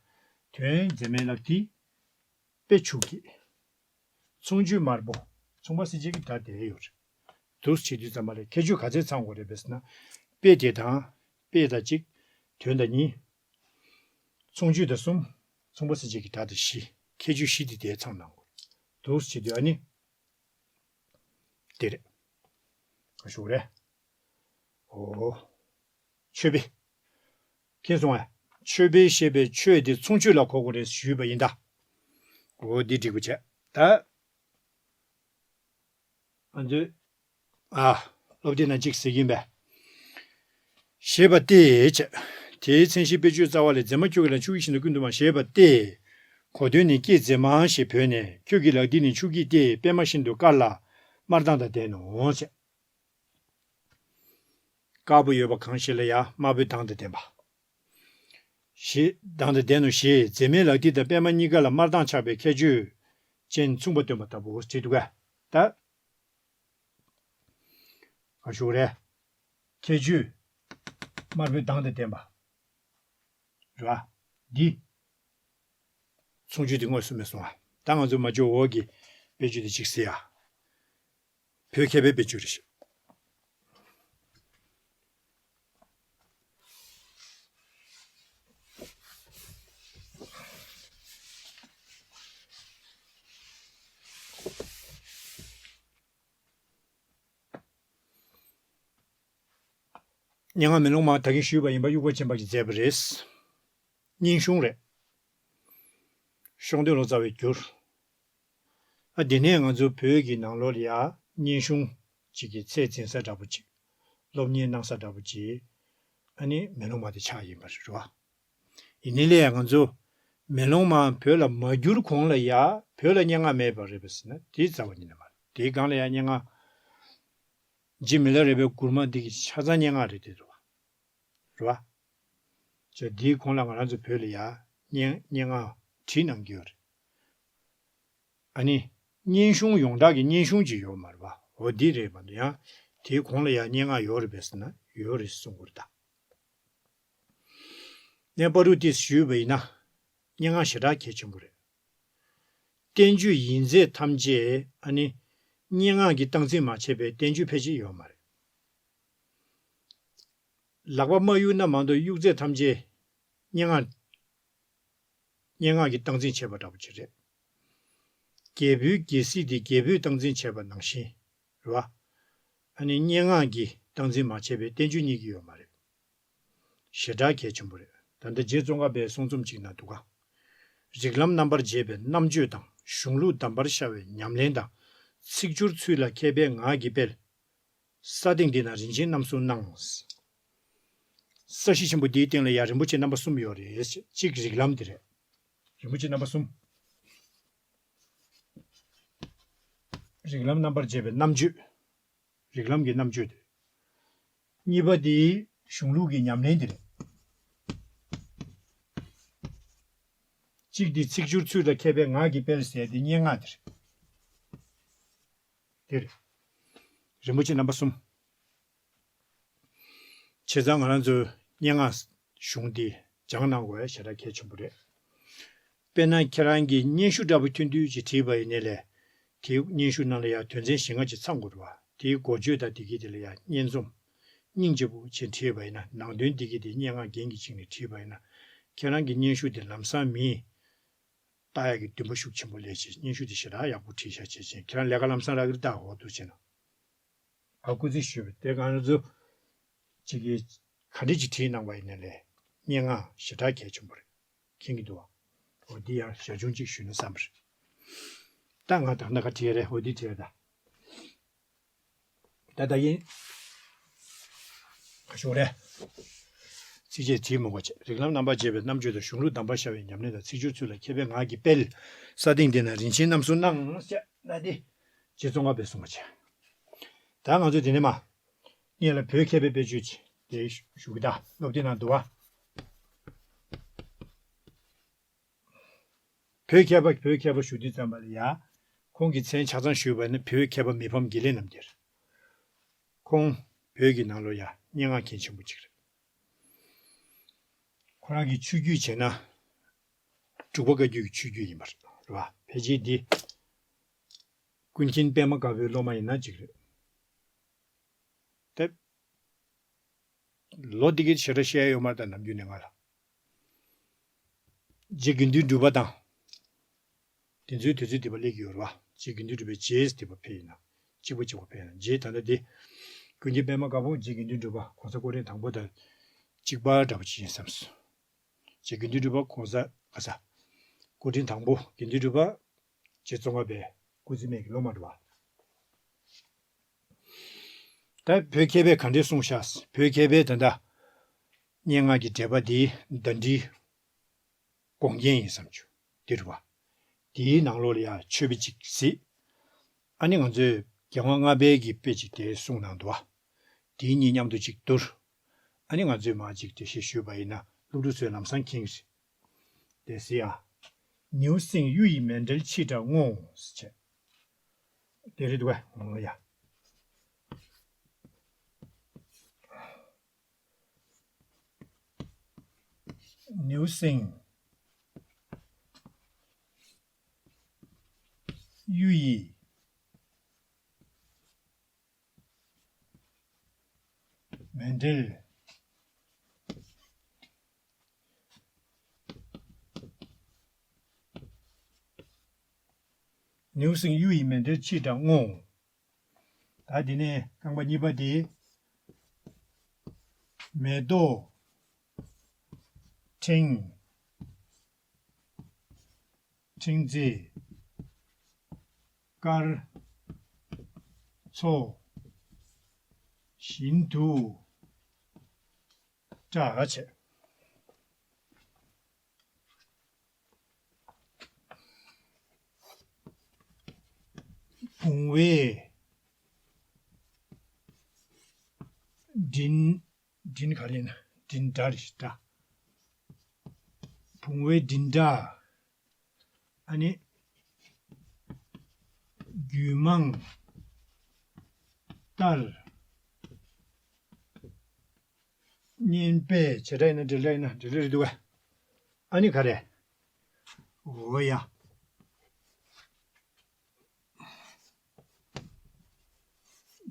དོན་མཛེས་མའི་ལག་མཐིལ། དཔེ་ཆུ་སྐྱེས། མཚུངས་ཆོས་དམར་པོ། མཚུངས་པ་གསལ་བྱེད་ཀྱི་སྒྲ་དེ་ཡོད་རེད། འདུག་སེ་བྱེད་དུས་ཙམ་པ་ལ་ཁྱད་ཆོས་ག་ཚད་ཚང་དགོས་རེད་པས་ཟེར་ན། དཔེ་དེ་དང་། དཔེ་དང་གཅིག་དོན་དང་གཉིས། མཚུངས་ཆོས་དང་གསུམ། མཚུངས་པ་གསལ་བྱེད་ཀྱི་སྒྲ་དང་བཞི། ཁྱད་ཆོས་བཞི་དེ་དེ་ཚང་གནང་དགོས། འདུག་སེ་བྱེད་དུས་ཨ་ནི། དེ་རེད། ཞུ་རེད། ཨོ། ཆོས་དཔེ། མཁྱེན་སོང་ངས། ཆོས་དཔེ་ཞེས་པའི་ཆོས་དེ་མཚུངས་ཆོས་ལ་གོ་དགོས་རེད་ཞུས་པ་ཡིན་ད། ཨོ་འདི་འགྲིག་པ་བྱས། ད། ང་ཚོས། ཨ། སློབ་དེབ་ནང་གཅིག་ཟེར་གྱིན་པས། ཞེས་པ་སྟེ་བྱས། དེའི་མཚན་གཞི་དཔེ་བརྗོད་རྩ་བ་ལས། མཛེས་མ་ཁྱོད་ཀྱི་ལག་ཆུ་སྐྱེས་བཞིན་དུ་ཀུན་ཏུ་དམར། ཞེས་པ་སྟེ། གོ་དོན་ནི་སྐྱེས་མཛེས་མ་ཞེས་བོས་ནས། ཁྱོད་ཀྱི་ལག་མཐིལ་ནི་ཆུ་སྐྱེས་ཏེ། པད་མ་བཞིན་དུ་དཀར་ལ་དམར་མདངས་དང་ལྡན་ནོ་བྱས། དཀར་པོ་ཡོད་པ་གང་ཞིག་ལ་ཡང་དམར་པོའི་མདངས་དང་ལྡན་པ། ཞེས་མདངས་དང་ལྡན་ནོ་ཞེས་མཛེས་མའི་ལག་མཐིལ་དང་པད་མ་གཉིས་ཀ་ལ་དམར་མདངས་ཆགས་པའི་ཁྱད་ཆོས་ཅན་མཚུངས་པ་སྟོན་པ་ལྟ་བུ་བྲིས་འདུག་གས། ད། ག་ཞུ་རེད། ཁྱད་ཆོས་དམར་པོའི་མདངས་དང་ལྡན་པ། རེད་བ། འདི། མཚུངས་ཆོས་འདི་དངོས་སུ་མེད་སོང་ཨ། ད་ང་ཚོ་མ་འཇོག་འོག་གི་དཔེ་བརྗོད་འདི་གཅིག་གཟིགས་ཨ། བོད་མཁས་པའི་དཔེ་བརྗོད་རེད་ཤག་སྙན་ངག་མེ་ལོང་མ་ད་གིན་ཞུས་པ་ཡིན་པ་དབྱུག་པ་ཅན་པ་གིས་མཛད་པ་རེད། སྙན་གཞུང་རེད། ཤོང་སྟོན་ལོ་ཙཱ་བས་བསྒྱུར། ཨ་དེ་ནས་ང་ཚོ་བོད་ཀྱི་ནང་ལོགས་ལ་ཡ་སྙན་གཞུང་གཅིག་གི་ཚད་འཛིན་ས་འདྲ་པོ་གཅིག་སློབ་གཉེར་གནང་ས་འདྲ་པོ་གཅིག་ཨ་ནི་མེ་ལོང་མ་དེ་ཆགས་ཡིན་པ་རེད་བ། ཡིན་ནའི་ལས་ང་ཚོ་མེ་ལོང་མ་བོད་ལ་མ་བསྒྱུར་གོང་ལ་ཡ་བོད་ལ་སྙན་ངག་མེད་པ་རེད་པས་ཟེར་ན་དེའི་རྩ་བ་ཉིད་ནས་མ་རེད། དེའི་སྒང་ལ་ཡ་སྙན་ངག་རྗེ་མི་ལ་རས་པའི་མགུར་མ་འདི་གི་ཆ་ཚང་སྙན་ངག་རེད་དེ་རེད་བ། རེད་བ། ཅེས་འདིའི་གོང་ལ་ང་རང་ཚོ་བོད་ལ་ཡ་སྙན་སྙན་ངག་བྲིས་གནང་གི་ཡོད་རེད། ཨ་ནི། སྙན་གཞུང་ཡོངས་གྲགས་ཀྱི་སྙན་གཞུང་ཅིག་ཡོད་མ་རེད་བ། འོ་འདི་རེད་མ་གཏོགས་ཡང་། དེའི་གོང་ལ་ཡང་སྙན་ངག་ཡོད་རེད་པས་ཟེར་ན་ཡོད་རེད་གསུང་གི་རེད་ད། ནས་པ་རུ་ཏིས་ཞུས་པ་ཡིན་ན། སྙན་ངག་ཞེ་དྲག་གལ་ཆེན་པོ་རེད། བསྟན་བཅོས་ཡིག་མཛོད་ཐམས་ཅད་ཨ་ནི། སྙན་ངག་གི་སྟངས་འཛིན་མ་བྱས་པའི་བསྟན་བཅོས་ཕལ་ཆེར་ཡོད་མ་རེད། ལག་པ་མ་གཡུག་ན་མ་གཏོགས་གཡུག་རྫས་ཐམས་ཅད་སྙན་ངག་སྙན་ངག་གིས་སྟངས་འཛིན་བྱས་པ་འདྲ་པོ་ཅིག་རེད། རྒྱལ་པོའི་རྒྱལ་སྲིད་དེ་རྒྱལ་པོས་སྟངས་འཛིན་བྱས་པ་ནང་བཞིན་རེད་བ། ཨ་ནི་སྙན་ངག་གིས་སྟངས་འཛིན་མ་བྱས་པའི་བསྟན་བཅོས་རྙེད་ཀྱི་ཡོད་མ་རེད། ཞེ་དྲག་གལ་ཆེན་པོ་རེད། ད་ལྟ་རྗེ་ཙོང་ཁ་པའི་གསུང་རྩོམ་ཅིག་ན་འདུག་ག་རིགས་ལམ་རྣམ་པར་འབྱེད་པའི་རྣམ་བརྗོད་དང་གཞུང་ལུགས་གདམས་པར་ཤར་བའི་ཉམས་ལེན་དང་། ཚིག་སྦྱོར་ཚུལ་ལ་མཁས་པའི་ངག་གི་དཔལ། ས་སྟེང་འདི་ན་རིན་ཆེན་རྣམ་གསུམ་སྣང་། ས་གཞི་ཆེན་པོ་འདིའི་སྟེང་ལ་ཡང་རིན་པོ་ཆེ་རྣམ་པ་གསུམ་ཡོད་རེད། གཅིག་རིགས་ལམ་འདི་རེད། རིན་པོ་ཆེ་རྣམ་པ་གསུམ། རིགས་ལམ་རྣམ་པར་འབྱེད་པའི་རྣམ་བརྗོད། རིགས་ལམ་གྱི་རྣམ་བརྗོད་དེ། གཉིས་པ་དེ་གཞུང་ལུགས་ཀྱི་ཉམས་ལེན་དེ་རེད། གཅིག་དེ་ཚིག་སྦྱོར་ཚུལ་དང་མཁས་པའི་ངག་གི་དཔལ་ཟེར་དེ་སྙན་ངག་དེ་རེད། དེ་རེད། རིན་པོ་ཆེ་རྣམ་པ་གསུམ། བྱས་ཙང་ང་རང་ཚོའི་སྙན་ངག་གཞུང་འདི་སྦྱང་གནང་དགོས་ཞེ་དྲག་གལ་ཆེན་པོ་རེད། དཔེར་ན་ཁྱེད་རང་གིས་སྙན་ཞུ་འདྲ་པོ་ཐུང་ཐུང་ཅིག་བྲིས་པ་ཡིན་ནའི་ལས། དེའི་སྙན་ཞུ་ནང་ལ་ཡང་དོན་ཚན་བཞི་ལྔ་ཅིག་ཚང་དགོས་རེད་བ། དེའི་འགོ་བརྗོད་དང་དེ་གི་དེ་ལ་ཡང་སྙན་རྩོམ། སྙིང་རྗེ་པོ་བྱས་བྲིས་པ་ཡིན་ན་ནང་དོན་དེ་གི་དེ་སྙན་ངག་རྒྱན་གྱི་སྟེང་ནས་བྲིས་པ་ཡིན་ན། ཁྱེད་རང་གི་སྙན་ཞུ་དེ་ལམ་སང་མིས་ལྟ་ཡག་གི་འདུན་པ་ཤུགས་ཆེན་པོ་སླེབས་བྱས་སྙན་ཞུ་དེ་ཞེ་དྲག་ཡག་པོ་བྲིས་ཤག་བྱས་བྱས་ཁྱེད་རང་ལས་ཀ་ལམ་སང་རག་གི་རེད་ད། འོ་འདུག་བྱས་ན། ཨ་སྐུ་རྩེད་ཞུས་པས་དེ་གང་ཚོ་ཅིག་གིས་ག་འདྲ་ཅིག་བྲིས་གནང་བ་ཡིན་ན་ལས་སྙན་ངག་ཞེ་དྲག་གལ་ཆེན་པོ་རེད། མཁྱེན་གྱི་འདུག་བ། འོ་འདི་ཡང་ཞར་བྱུང་ཅིག་ཞུས་ན་བསམ་པ་རེད། ད་ང་ད་ན་ག་བྲིས་རེད། འོ་འདི་བྲིས་རེད་ད། ད་ད་ཡིན། ག་ཞུ་རེད། ཚིགས་བཅད་བྲིས་མི་དགོས་བྱས། རིགས་ལམ་རྣམ་པར་འབྱེད་པའི་རྣམ་བརྗོད་དང་། གཞུང་ལུགས་གདམས་པར་ཤར་བའི་ཉམས་ལེན་དང་། ཚིག་སྦྱོར་ཚུལ་ལ་མཁས་པའི་ངག་གི་དཔལ། ས་སྟེང་འདི་ན་རིན་ཆེན་རྣམ་གསུམ་སྣང་། ཞེས་ན་འདི། རྗེ་ཙོང་ཁ་པས་གསུངས་པ་བྱས། ད་ང་ཚོ་འདི་ནས་མ། སྔོན་ལ་བོད་མཁས་པའི་དཔེ་བརྗོད་ཅིག་དེ་ཞུ་གི་ད། སློབ་དེབ་ནང་འདུག་བ། བོད་མཁས་པ་བོད་མཁས་པ་ཞུ་དུས་ཙམ་པ་ལ་ཡ། ཁོང་གི་མཚན་ཆ་ཚང་ཞུས་པ་ནི་བོད་མཁས་པ་མི་ཕམ་དགེ་ལེགས་རྣམ་རྒྱལ། ཁོང་བོད་ཀྱི་ནང་ལོགས་ཡ་སྙན་ངག་མཁན་ཆེན་པོ་གཅིག་རེད། ཁོ་རང་གི་ཆོས་བརྒྱུད་བྱས་ན། འབྲུག་པ་བཀའ་བརྒྱུད་ཀྱི་ཆོས་བརྒྱུད་ཡིན་པ་རེད་བ། ཕལ་ཆེར་འདི། ཀུན་མཁྱེན་པད་མ་དཀར་པོའི་སློབ་མ་ཡིན་ན་གཅིག་རེད། དེ། ལོ་འདི་གའི་ཞེ་དྲག་བཤད་ཡ་ཡོད་མ་རེད་ད་ནམ་རྒྱུན་ནས་ང་ལ། རྗེ་དགེ་འདུན་གྲུབ་པ་དང་། དེ་ཚོའི་དུས་ཚོད་དེ་པ་སླེབས་ཀྱི་ཡོད་རེད་བ། རྗེ་དགེ་འདུན་གྲུབ་པའི་རྗེས་དེ་པ་ཕེབས་ཡིན་ན། གཅིག་པ་གཅིག་པ་ཕེབས་ཡིན་ན་རྗེས་ད་ལྟ་དེ། ཀུན་མཁྱེན་པད་མ་དཀར་པོ་རྗེ་དགེ་འདུན་གྲུབ་པ་གོང་ས་སྐུ་ཕྲེང་དང་པོ་དང་གཅིག་པ་འདྲ་པོ་ཅིག་ཡིན་བསམས་སོང་། རྗེ་དགེ་འདུན་གྲུབ་པ་གོང་ས་ག་ས། སྐུ་ཕྲེང་དང་པོ་དགེ་འདུན་གྲུབ་པ། རྗེ་ཙོང་ཁ་པའི་སྐུ་ཚེ་སྨད་ཀྱི་སློབ་མ་འདྲ་བ། ད་བོད་མཁས་པས་ག་འདྲས་གསུངས་ཤག་བོད་མཁས་པས་ད་ལྟ་སྙན་ངག་གི་འགྲེལ་པ་འདིའི་ཟླ་སྒྲིལ་དགོངས་རྒྱན་ཡིན་བསམ་རྒྱུ་འདི་རེད་བ། དེའི་ནང་ལོགས་ལ་ཡང་མཆོད་པ་ཅིག་གཟིགས། ཨ་ནི་ང་ཚོས་རྒྱལ་དབང་ལྔ་པའི་གི་དཔེ་ཅིག་དེ་གསུངས་གནང་འདུག་བ། དེའི་གཉིས་མཉམ་དུ་ཅིག་བསྡུར། ཨ་ནི་ང་ཚོས་མར་ཅིག་འགྲེལ་བཤད་ཞུས་པ་ཡིན་ན་སློབ་ཕྲུག་ཚོས་ལམ་སང་མཁྱེན་གྱི་རེད། དེ་གཟིགས་ཨ། ནེའུ་གསིང་གཡུ་ཡི་མཎྜལ་ཕྱིས་འདྲ་བསྔོ་ཟེར་བྱས། དེ་རེད་འདུག་ག་འོ་ཡ། ནེའུ་གསིང་གཡུ་ཡི་མཎྜལ། ནེའུ་གསིང་གཡུ་ཡི་མཎྜལ་ཕྱིས་འདྲ་བསྔོ། ད་འདི་ནས་རྐང་པ་གཉིས་པ་དེ། མེ་ཏོག་ཕྲེང་ཕྲེང་རྩེ་དཀར་མཚོ་བཞིན་དུ་བཀྲ་བྱས། བུང་བའི་མགྲིན། མགྲིན་ག་རེ་ཡིན་ན་མགྲིན་སྒྲ་རེད་ཤག་སྒྲ། བུང་བའི་མགྲིན་སྒྲ། ཨ་ནི། རྒྱུད་མང་ལྟར། བསྙེན་པས་བྱེ་བྲག་ཡིན་ན་འབྲེལ་སྒྲ་ཡིན་ན་འབྲེལ་སྒྲ་རེད་འདུག་ག་ཨ་ནི་ག་རེ། འོ་ཡ།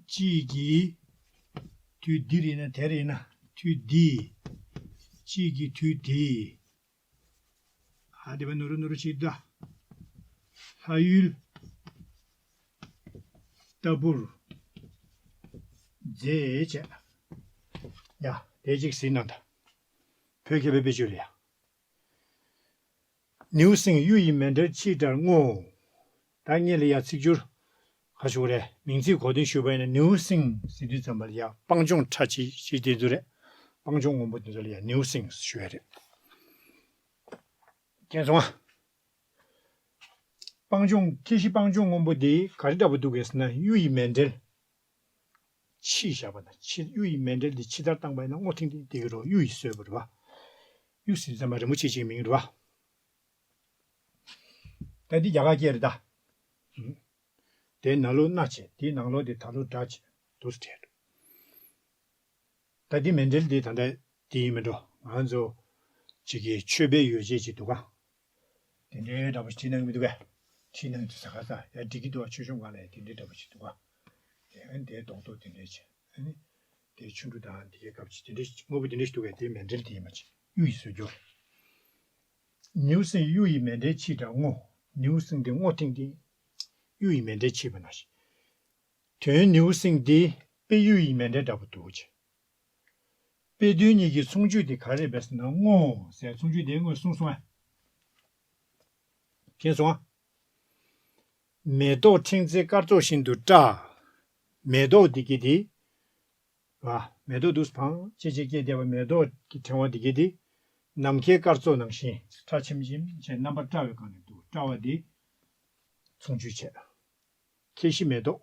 གཅིག་གིས་དུས་འདིར་ཡིན་ན་དེར་ཡིན་ན་དུས་འདི། གཅིག་གིས་དུས་འདི། ཨ་དེ་བ་ནོར་ནོར་ཞིག་ད། ལྷ་ཡུལ་ལྟ་བུར་མཛེས་བྱས། ཡ་དེ་གཅིག་ཟིན་ན་ད། བོད་མཁས་པའི་དཔེ་བརྗོད་རེད་ཡ། ནེའུ་གསིང་གཡུ་ཡི་མཎྜལ་ཕྱིས་འདྲ་བསྔོ། ད་ངེད་ལ་ཡ་ཚིག་སྦྱོར་ག་ཞུ་རེད། མིང་ཚིག་གོ་དོན་ཞུས་པ་ཡིན་ན་ནེའུ་གསིང་ཟེར་དུས་ཙམ་པ་ལ་ཡ་སྤང་ལྗོངས་ཁྲ་ཆིལ་ཆིལ་དེ་ཚོ་རེད། སྤང་ལྗོངས་སྔོན་པོ་དེ་ཚོ་ལ་ཡ་ནེའུ་གསིང་ཞུ་ཡ་རེད། མཁྱེན་སོང་ང་། སྤང་ལྗོངས་ཁྱེད་ཤི་སྤང་ལྗོངས་སྔོན་པོ་དེ་ག་རེ་འདྲ་པོ་འདུག་གས་ཟེར་ན་གཡུ་ཡི་མཎྜལ། ཕྱིས་བཞག་པ་ན་ཕྱི་གཡུ་ཡི་མཎྜལ་འདི་ཕྱི་ལྟར་བཏང་པ་ཡིན་ན་སྔོ་ཐིང་ཐིང་བསྡད་ཀྱི་རེད། གཡུ་ཡིས་བཟོས་པ་རེད་བ། གཡུ་ཟེར་ཙམ་པ་རིན་པོ་ཆེ་ཅིག་མིང་རེད་བ། ད་འདི་རྒྱ་གར་སྐད་རེད་ད། དེའི་ནང་ལོགས་སྣ་བྱས་དེའི་ནང་ལོགས་དེ་ད་ལོ་སྒྲ་བྱས་དུ་བྲལ། ད་འདི་མཎྜལ་འདི་ད་ལྟ་འདི་ཡིན་མི་འགྲོ། ང་ཚོ་ཅིག་གི་མཆོད་པའི་ཡོ་བྱད་ཅིག་འདུག་ག་དེ་འདྲའི་འདྲ་པོ་ཞིག་བྲིས་གནང་གི་མི་འདུག་གས། བྲིས་གནང་དུས་ས་ཁ་ས་ཡ་འགྲིག་གི་འདུག་ག་ཆོས་སྐྱོང་སྒང་ལ་ཡ་དེ་འདྲའི་འདྲ་པོ་ཞིག་འདུག་ག་དེ་ཨ་ནི་དེའི་རྡོག་རྡོག་དེ་འདྲའི་བྱས་ཨ་ནི་དེའི་ཆུ་འབྲུ་དང་དེའི་སྐབས་ཅིག་དེ་འདྲའི་དངོས་པོ་དེ་འདྲའི་ཞིག་འདུག་གས། དེའི་མཎྜལ་དེ་ཡིན་མ་ཅིག་གཡུ་ཡིས་བཟོས་རྒྱུ། ནེའུ་གསིང་གཡུ་ཡི་མཎྜལ་ཕྱིས་འདྲ་བསྔོ། ནེའུ་གསིང་དེ་སྔོ་ཐིང་ཐིང་། གཡུ་ཡི་མཎྜལ་ཕྱིས་པ་ནང་བཞིན། དོན་ནེའུ་གསིང་འདི་དཔལ་གཡུ་ཡི་མཎྜལ་འདྲ་པོ་འདུག་ཅེས། དཔེ་དོན་གཉིས་ཀྱི་མཚུངས་ཆོས་དེ་ག་རེ་རེད་པས་ཟེར་ན་བསྔོ་ཟེར་མཚུངས་ཆོས་དེ་སྔོན་གསུངས་སོང་ཨ། མཁྱེན་སོང་ཨ། མེ་ཏོག་ཕྲེང་རྩེ་སྐར་ཚོགས་བཞིན་དུ་བཀྲ། མེ་ཏོག་འདི་གི་དེ། བ། མེ་ཏོག་འདུག་སེ་བང་ཅེ་ཅེ་སྐྱེས་བསྡད་པ་མེ་ཏོག་གི་ཕྲེང་བ་འདི་གི་དེ། ནམ་མཁའི་སྐར་ཚོགས་ནང་བཞིན་ཁྲ་ཆེམ་ཆེམ་བྱས་རྣམ་པར་བཀྲ་བའི་སྒང་ནས་འདུག་བཀྲ་བ་འདི། མཚུངས་ཆོས་བྱས། ཁྱེད་ཤི་མེ་ཏོག་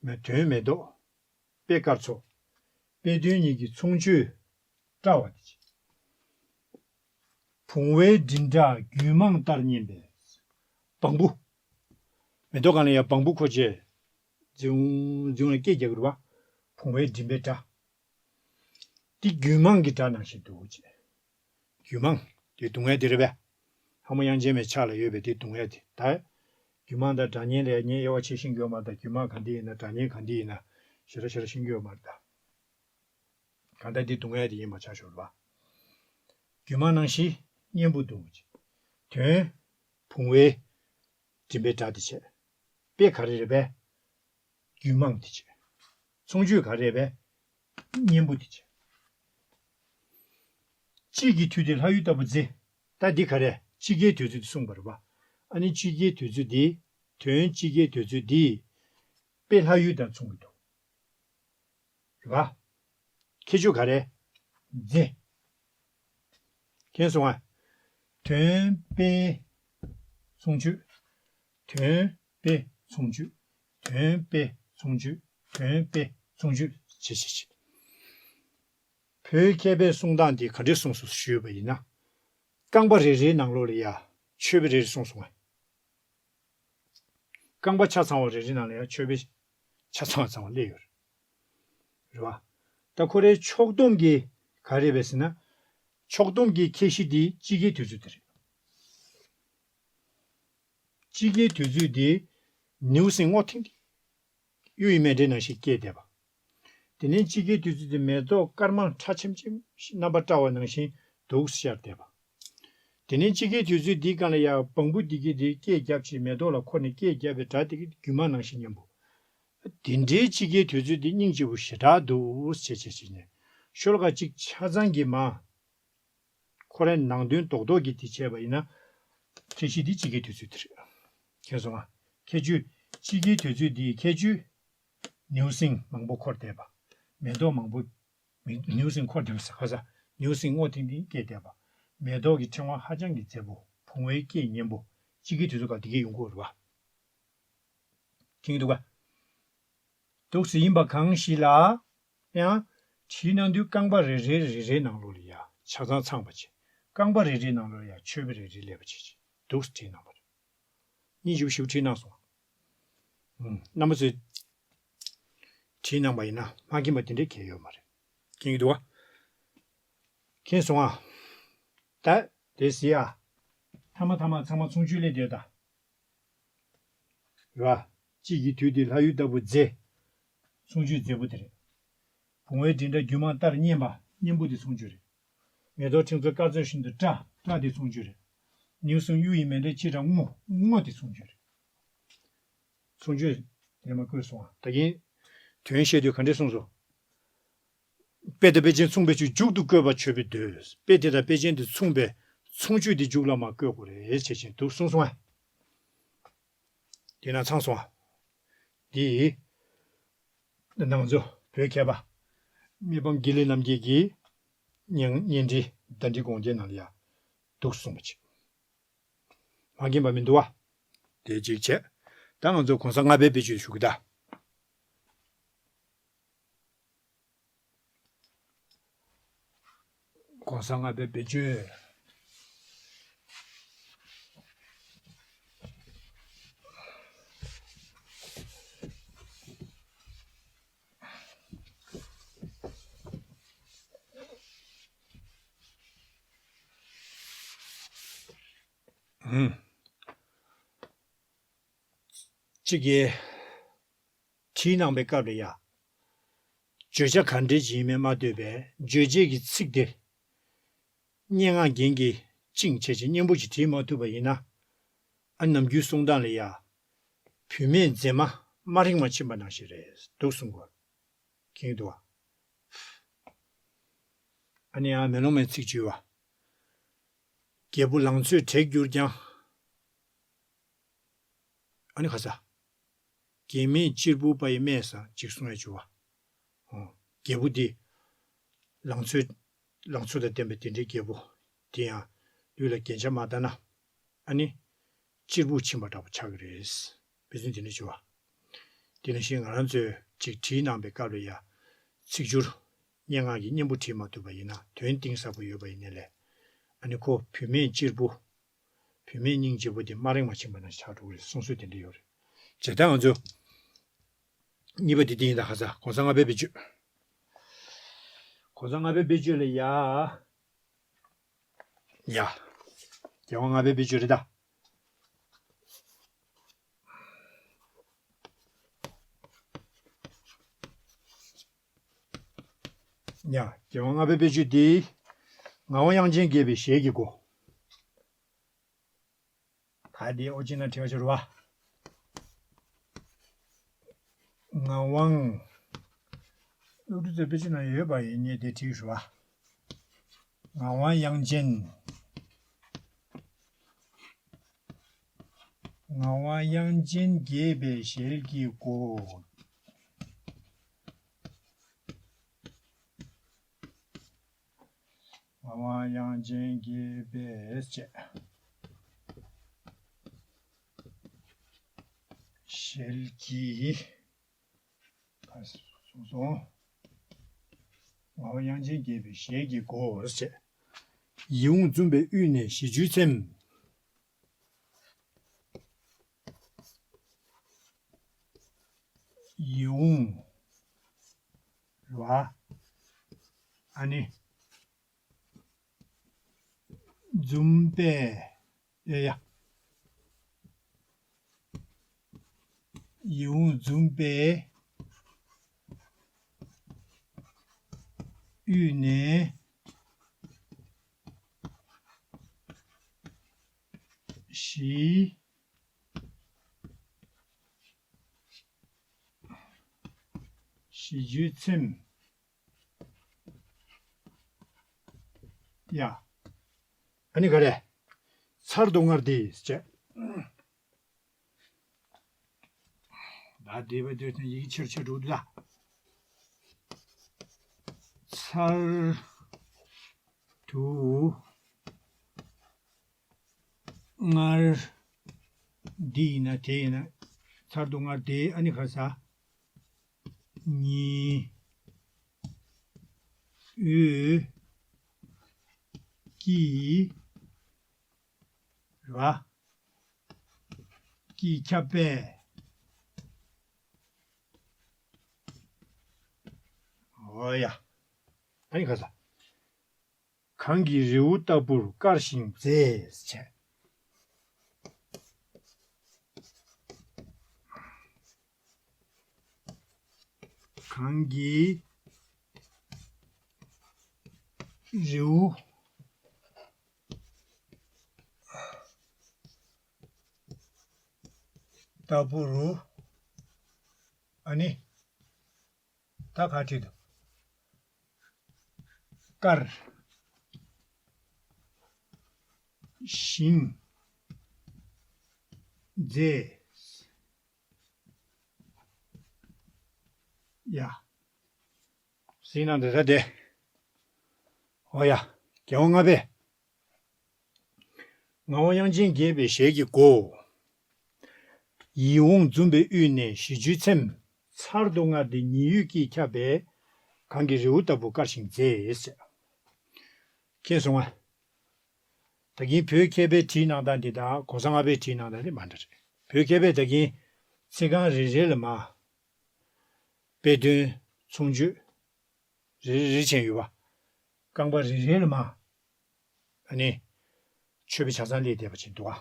མེ་དོན་མེ་ཏོག་དཔེ་སྐར་ཚོགས། དཔེ་དོན་གཉིས་ཀྱི་མཚུངས་ཆོས་བཀྲ་བ་དེ་བྱས། བུང་བའི་མགྲིན་སྒྲ་རྒྱུད་མངས་ལྟར་སྙན་པས། བང་བུ། མེ་ཏོག་སྒང་ལ་ཡ་བང་བུ་འཁོར་བྱས། འཛིའུ་འཛིའུ་ལ་སྐད་རྒྱག་གི་རེད་བ། བུང་བའི་མགྲིན་པའི་སྒྲ། འདི་རྒྱུད་མངས་ཀྱི་སྒྲ་ནང་བཞིན་འདུག་ཅེས། རྒྱུད་མངས་དེ་སྡུག་བསྔལ་དེ་རེད་པས། ལྷ་མོ་དབྱངས་ཅན་མའི་ཕྱག་ལ་ཡོད་པའི་དེ་སྡུག་བསྔལ་དེ་ད། རྒྱུད་མངས་དང་སྒྲ་སྙན་ལ་ཡ་ངས་དབྱེ་བ་ཕྱེ་ཤེས་ཀྱི་ཡོད་མ་རེད་ད། རྒྱུད་མངས་ག་འདི་ཡིན་ན་སྒྲ་སྙན་ག་འདི་ཡིན་ན་ཞེ་དྲག་ཞེ་དྲག་ཤེས་ཀྱི་ཡོད་མ་རེད་ད། གང་ལྟར་འདི་སྡུག་བསྔལ་དེ་ཡིན་པ་ཆ་བཞག་རེད་བ། རྒྱུད་མངས་ནང་བཞིན་སྙན་པོ་འདུག་ཅེས། དོན། བུང་བའི་མགྲིན་པའི་སྒྲ་དེ་བྱས། དཔེ་ག་རེ་རེད་པས། རྒྱུད་མངས་དེ་བྱས། མཚུངས་ཆོས་ག་རེ་རེད་པས། སྙན་པོ་དེ་བྱས། དཔྱིད་ཀྱི་དུས་འདིར་ལྷ་ཡུལ་ལྟ་བུ་མཛེས། ད་འདི་ག་རེ་དཔྱིད་ཀའི་དུས་ཚོད་དེ་གསུངས་པ་རེད་བ། ཨ་ནི་དཔྱིད་ཀའི་དུས་ཚོད་འདི། དོན་དཔྱིད་ཀའི་དུས་ཚོད་འདི། དཔེ་ལྷ་ཡུལ་དང་མཚུངས་ཀྱི་འདུག་རེད་བ། ཁྱད་ཆོས་ག་རེ། མཛེས། མཁྱེན་སོང་ང་། དོན་དཔེ། མཚུངས་ཆོས། དོན་དཔེ་མཚུངས་ཆོས། དོན་དཔེ་མཚུངས་ཆོས། དོན་དཔེ་མཚུངས་ཆོས་བྱེད་བྱེད་བྱེད། བོད་མཁས་པའི་གསུང་སྟངས་འདི་ག་འདྲས་གསུངས་སོང་ཞུས་པ་ཡིན་ན། རྐང་པ་རེ་རེའི་ནང་ལོགས་ལ་ཡ་མཆོད་པ་རེ་རེ་གསུངས་སོང་ང་། རྐང་པ་ཆ་ཚང་བ་རེ་རེ་ནང་ལ་ཡང་མཆོད་པའི་ཆ་ཚང་བ་ཚང་བ་སླེབས་ཡོད་རེད། རེད་བ། ད་ཁོ་རའི་ཕྱོགས་བསྡོམས་ཀྱི་ག་རེ་རེད་ཟེར་ན། ཕྱོགས་བསྡོམས་ཀྱི་ཁྱད་གཞི་འདི་དཔྱིད་ཀའི་དུས་ཚོད་དེ་རེད། དཔྱིད་ཀའི་དུས་ཚོད་འདི་ནེའུ་གསིང་སྔོ་ཐིང་ཐིང་། གཡུ་ཡི་མཎྜལ་ནང་བཞིན་སྐྱེས་བསྡད་པ། དེ་ནས་དཔྱིད་ཀའི་དུས་ཚོད་དེ་མེ་ཏོག་དཀར་དམར་ཁྲ་ཆེམ་ཆེམ་ཞིག་རྣམ་པ་བཀྲ་བ་ནང་བཞིན་འདུག་ཤར་བསྡད་པ། དེ་ནས་དཔྱིད་ཀའི་དུས་ཚོད་འདིའི་སྒང་ལ་ཡང་བང་བུ་འདི་གིས་དེ་སྐད་བརྒྱབ་ཅིང་མེ་ཏོག་ལ་འཁོར་ནས་སྐད་བརྒྱབ་པའི་སྒྲ་དེ་གིས་རྒྱུད་མངས་ནང་བཞིན་སྙན་པོ། དེ་འདྲའི་དཔྱིད་ཀའི་དུས་ཚོད་འདི་སྙིང་རྗེ་པོ་ཞེ་དྲག་འདུག་ཅེས་བྱས་བྱས་ནས་ཤོ་ལོ་ཀ་གཅིག་ཆ་ཚང་གི་མ། ཁོ་རའི་ནང་དོན་རྡོག་རྡོག་གིས་དེ་བྱས་པ་ཡིན་ན། ཁྱད་གཞི་འདི་དཔྱིད་ཀའི་དུས་ཚོད་དེ་རེད། མཁྱེན་སོང་ང་། ཁྱད་ཆོས། དཔྱིད་ཀའི་དུས་ཚོད་འདིའི་ཁྱད་ཆོས། ནེའུ་གསིང་མང་པོ་འཁོར་བསྡད་པ། མེ་ཏོག་མང་པོ། མེ་ནེའུ་གསིང་འཁོར་བསྡད་པ་ཟེར་ག་ས། ནེའུ་གསིང་སྔོ་ཐིང་ཐིང་སྐྱེས་བསྡད་པ། མེ་ཏོག་གི་ཕྲེང་བ་ཧ་ཅང་གི་མཛེས་པོ། བུང་བའི་སྐད་སྙན་པོ། དཔྱིད་ཀའི་དུས་ཚོད་སྐབས་འདི་གའི་ཡོང་གི་ཡོད་རེད་བ། མཁྱེན་གྱི་འདུག་ག་འདུག་སེ་ཡིན་པ་གང་ཞིག་ལ། ཡང་། བྲིས་གནང་དུས་རྐང་པ་རེ་རེ་རེ་རེའི་ནང་ལོགས་ལ་ཡ་ཆ་ཚང་ཚང་བ་བྱས། རྐང་པ་རེ་རེའི་ནང་ལོགས་ལ་ཡ་མཆོད་པ་རེ་རེ་སླེབས་པ་བྱས་བྱས་འདུག་སེ་བྲིས་གནང་བ་རེད། སྙིང་རྗེ་པོ་ཞེ་པོ་བྲིས་གནང་སོང་། ཨུམ། རྣམ་པ་ཚོས་བྲིས་གནང་བ་ཡིན་ན་མ་མཁྱེན་པ་དེ་འདྲའི་གལ་ཡོད་མ་རེད། མཁྱེན་གྱི་འདུག་ག་མཁྱེན་སོང་ཨ། ད་དེ་ཟེར་ཡ། ཐ་མ་ཐ་མ་ཚང་མ་མཚུངས་ཆོས་སླེབས་བསྡད་ད། རེད་བ། དཔྱིད་ཀྱི་དུས་འདིར་ལྷ་ཡུལ་ལྟ་བུ་མཛེས། མཚུངས་ཆོས་མཛེས་པོ་དེ་རེད། བུང་བའི་མགྲིན་སྒྲ་རྒྱུད་མངས་ལྟར་སྙན་པ། སྙན་པོ་དེ་མཚུངས་ཆོས་རེད། མེ་ཏོག་ཕྲེང་ཚོགས་སྐར་ཚོགས་བཞིན་དུ་བཀྲ། བཀྲ་དེ་མཚུངས་ཆོས་རེད། ནེའུ་གསིང་གཡུ་ཡི་མཎྜལ་ཅི་འདྲ་སྔོ། སྔོ་དེ་མཚུངས་ཆོས་རེད། མཚུངས་ཆོས་དེ་མ་བཀོད་སོང་ང་། ད་གིན་དོན་བཤད་དུས་ག་འདྲས་གསུངས་སོང་། དཔེ་དང་དཔེ་ཅན་མཚུངས་པའི་ཆོས་མཇུག་ཏུ་བཀོད་པ་མཆོད་པའི་མདོས། དཔེ་དེ་དང་དཔེ་ཅན་དེ་མཚུངས་པའི་མཚུངས་ཆོས་དེ་མཇུག་ལ་མ་བཀོད་དགོས་རེད་བྱས་ཅན་འདུག་གསུངས་སོང་ཨ། དེ་ན་ཚང་སོང་ཨ། འདི་ནང་ཚོ་བོད་མཁས་པ་མི་ཕམ་དགེ་ལེགས་རྣམ་རྒྱལ་གྱི་སྙན་སྙན་འགྲེལ་ཟླ་འགྲེལ་དགོངས་རྒྱན་ནང་ལ་ཡ་འདུག་གསུངས་པ་ཅིག་མ་མཁྱེན་པ་མི་འདུག་བ། དེ་གཅིག་བྱས། ད་ང་ཚོ་གོང་ས་ལྔ་པའི་དཔེ་བརྗོད་ཞུ་གི་ད། གོང་ས་ལྔ་པའི་དཔེ་བརྗོད། ཨུམ། གཅིག་གིས་བྲིས་གནང་པའི་སྐབས་ལ་ཡ། བརྗོད་བྱ་ག་འདྲས་ཅིག་ཡིན་མིན་མ་ལྟོས་པའི་རྗོད་བྱེད་ཀྱི་ཚིག་དེ། སྙན་ངག་རྒྱན་གྱིས་བཅིངས་བྱས་ཅིག་སྙན་པོ་ཅིག་བྲིས་མ་ཐུབ་པ་ཡིན་ན། ཨ་ནམ་རྒྱུན་གསུང་སྟངས་ལ་ཡ། བུད་མེད་མཛེས་མ་དམར་རིང་མ་ཕྱིན་པ་ནང་བཞིན་རེད་འདུག་གསུང་གོ། མཁྱེན་གྱི་འདུག་བ། ཨ་ནི་ཡང་མེ་ལོང་མའི་ཚིག་བརྗོད་བ། རྒྱལ་པོ་ལང་ཚོས་དྲེགས་གྱུར་ཀྱང་། ཨ་ནི་ཁ་ས། རྒྱན་མེད་གཅེར་བུ་པ་ཡི་སྨྲས་སམ་ཅིག་གསུང་ཡ་བྱུང་བ། ཨོ། རྒྱལ་པོ་འདི། ལང་ཚོའི། ལང་ཚོ་དང་ལྡན་པའི་དེ་འདྲའི་རྒྱལ་པོ། དེ་ཡང་ལུས་ལ་རྒྱན་ཆ་མ་བཏགས་ན། ཨ་ནི། གཅེར་བུར་ཕྱིན་པ་འདྲ་པོ་ཆགས་ཀྱི་རེད། དཔེ་མཚོན་དེ་འདྲ་བྱུང་བ། དེ་ནང་བཞིན་ང་རང་ཚོས་ཅིག་བྲིས་གནང་པའི་སྐབས་ལ་ཡ། ཚིག་སྦྱོར། སྙན་ངག་གི་སྙན་པོ་བྲིས་མ་ཐུབ་པ་ཡིན་ན་དོན་གཏིང་ཟབ་པོ་ཡོད་པ་ཡིན་ནའི་ལས། ཨ་ནི་ཁོ་བུད་མེད་གཅེར་བུ། བུད་མེད་སྙིང་རྗེ་བོ་དེ་སྨྲ་རིང་བ་ཕྱིན་པ་ནང་བཞིན་ཆགས་འགྲོ་གི་རེད་གསུང་སྲོལ་དེ་འདྲ་ཡོད་རེད། བྱས་ཙང་ང་ཚོ་གཉིས་པ་དེ་དེ་ཡིན་ད། ཁ་ས་གོང་ས་ལྔ་པའི་བེད་སྤྱོད། གོང་ས་ལྔ་པའི་བེད་སྤྱོད་ལ་ཡ། ཡ། རྒྱལ་དབང་ལྔ་པའི་བེད་སྤྱོད་རེད་ད། ཡ། རྒྱལ་དབང་ལྔ་པའི་བེད་སྤྱོད་འདི། ངག་དབང་དབྱངས་ཅན་དགྱེས་པའི་ཞལ་གྱི་སྒོ། ད་འདི་ཨོ་ཅི་ན་བྲིས་པ་ཤོར་བ། ངག་དབང་། སློབ་ཕྲུག་ཚོའི་དཔེ་ཆ་ནང་ཡོད་པ་ཡིན་ངེས་དེ་བྲིས་ཤོར་བ། ངག་དབང་དབྱངས་ཅན། ངག་དབང་དབྱངས་ཅན་དགྱེས་པའི་ཞལ་གྱི་སྒོ། ངག་དབང་དབྱངས་ཅན་དགྱེས་པའི་ཞལ། ཞལ་གྱི། གསུངས་སོང་། ངག་དབང་དབྱངས་ཅན་དགྱེས་པའི་ཞལ་གྱི་སྒོ་ཞེས། ཡིད་འོང་འཛུམ་པའི་དབུས་ནས་ཞི་རྒྱུའི་ཚེམས། ཡིད་འོང་། རེད་བ། ཨ་ནི། འཛུམ་པའི། ཡ་ཡ། ཡིད་འོང་འཛུམ་པའི་དབུས་ནས་ཞི། ཞི་རྒྱུའི་ཚེམས། ཡ། ཨ་ནི་ག་རེ། ཚར་དུ་དངར་ཏེ་ཟེར་བྱས། ད་འདི་བས་འདིར་ཡིག་ཆེར་ཆེར་འགྲོ་འདུག་ལ། ཚར་དུ་དངར། འདི་ཡིན་ན་དེ་ཡིན་ན། ཚར་དུ་དངར་ཏེ། ཨ་ནི་ག་རེ་ཟ། ཉི་འོད་ཀྱིས། རེད་བ། ཀྱིས་ཁྱབ་པས། འོ་ཡ། ཨ་ནི་ག་རེ་ཟ། གངས་ཀྱི་རི་བོ་ལྟ་བུར་དཀར་ཞིང་མཛེས་བྱས། གངས་ཀྱི་རི་བོ་ལྟ་བུ་རུ། ཨ་ནི། ད་ག་བྲིས་འདུག་དཀར་ཞིང་མཛེས། ཡ། སྲིད་ན་འདི་ད་དེ། ཨོ་ཡ། རྒྱལ་དབང་ལྔ་པས། ངག་དབང་དབྱངས་ཅན་དགྱེས་པའི་ཞལ་གྱི་སྒོ། ཡིད་འོང་འཛུམ་པའི་དབུས་ནས་ཞི་རྒྱུའི་ཚེམས། ཚར་དུ་དངར་ཏེ་ཉི་འོད་ཀྱིས་ཁྱབ་པའི། གངས་ཀྱི་རི་བོ་ལྟ་བུ་དཀར་ཞིང་མཛེས། མཁྱེན་སོང་ང་། ད་གིན་བོད་མཁས་པའི་བྲིས་གནང་སྟངས་འདི་དང་གོང་ས་ལྔ་པའི་བྲིས་གནང་སྟངས་འདི་མ་འདྲ་རེད། བོད་མཁས་པས་ད་གིན་ཚིག་རྐང་རེ་རེ་ལ་མ། དཔེ་དོན་མཚུངས་ཆོས་རེ་རེ་རེ་བྱས་ཡོད་པ། རྐང་པ་རེ་རེ་ལ་མ། ཨ་ནི། མཆོད་པའི་ཆ་ཚང་སླེབས་བསྡད་པ་ཅིག་འདུག་ཨ།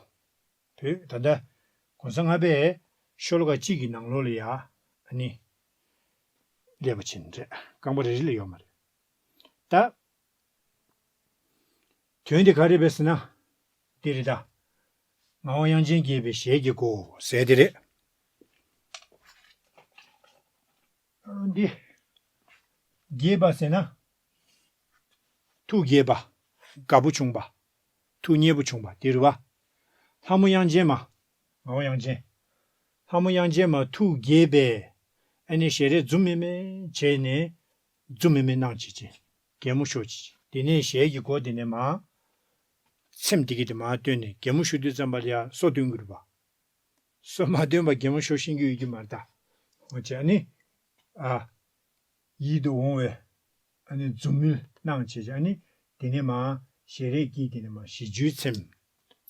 བོད་ད་ལྟ་གོང་ས་ལྔ་པས་ཤོ་ལོ་ཀ་གཅིག་གི་ནང་ལོགས་ལ་ཡ། ཨ་ནི། སླེབས་པ་ཅིག་རེད། རྐང་པ་རེ་རེ་ལ་ཡོད་མ་རེད། ད། དོན་དེ་ག་རེ་རེད་ཟེར་ན། འདི་རེད་ད། ངག་དབང་དབྱངས་ཅན་དགྱེས་པའི་ཞལ་གྱི་སྒོ་ཟེར་དེ་རེད། འདི། དགྱེས་པ་ཟེར་ན། ཐུགས་དགྱེས་པ། དགའ་པོ་བྱུང་བ། ཐུགས་མཉེས་པོ་བྱུང་བ་དེ་རེད་བ། ལྷ་མོ་དབྱངས་ཅན་མ། ངག་དབང་དབྱངས་ཅན། ལྷ་མོ་དབྱངས་ཅན་མ་ཐུགས་དགྱེས་པས། ཨ་ནི་ཞལ་རས་འཛུམ་མེ་མེ་བྱས་ནས། འཛུམ་མེ་མེ་གནང་བྱེད་ཅིང་། གད་མོ་ཤོར་བྱེད་ཅིང་། དེ་ནས་ཞལ་གྱི་སྒོ་དེ་ནས་མར། ཚེམས་དེ་གི་དེ་མར་བཏོན་ནས་གད་མོ་ཤོར་དུས་ཙམ་པ་ལ་ཡ་སོ་བཏོན་དགོས་རེད་པ། སོ་མ་བཏོན་པ་གད་མོ་ཤོར་ཤེས་ཀྱི་ཡོད་ཀྱི་མ་རེད་ད། འོ་བྱས་ཨ་ནི། ཨ། ཡིད་དུ་འོང་བའི། ཨ་ནི་འཛུམ་དམུལ་གནང་བྱེད་ཅིང་། ཨ་ནི་དེ་ནས་མར་ ཞལ་རས་ཀྱིས་དེ་ནི་མ་བཞི་བཅུའི་ཚེམས།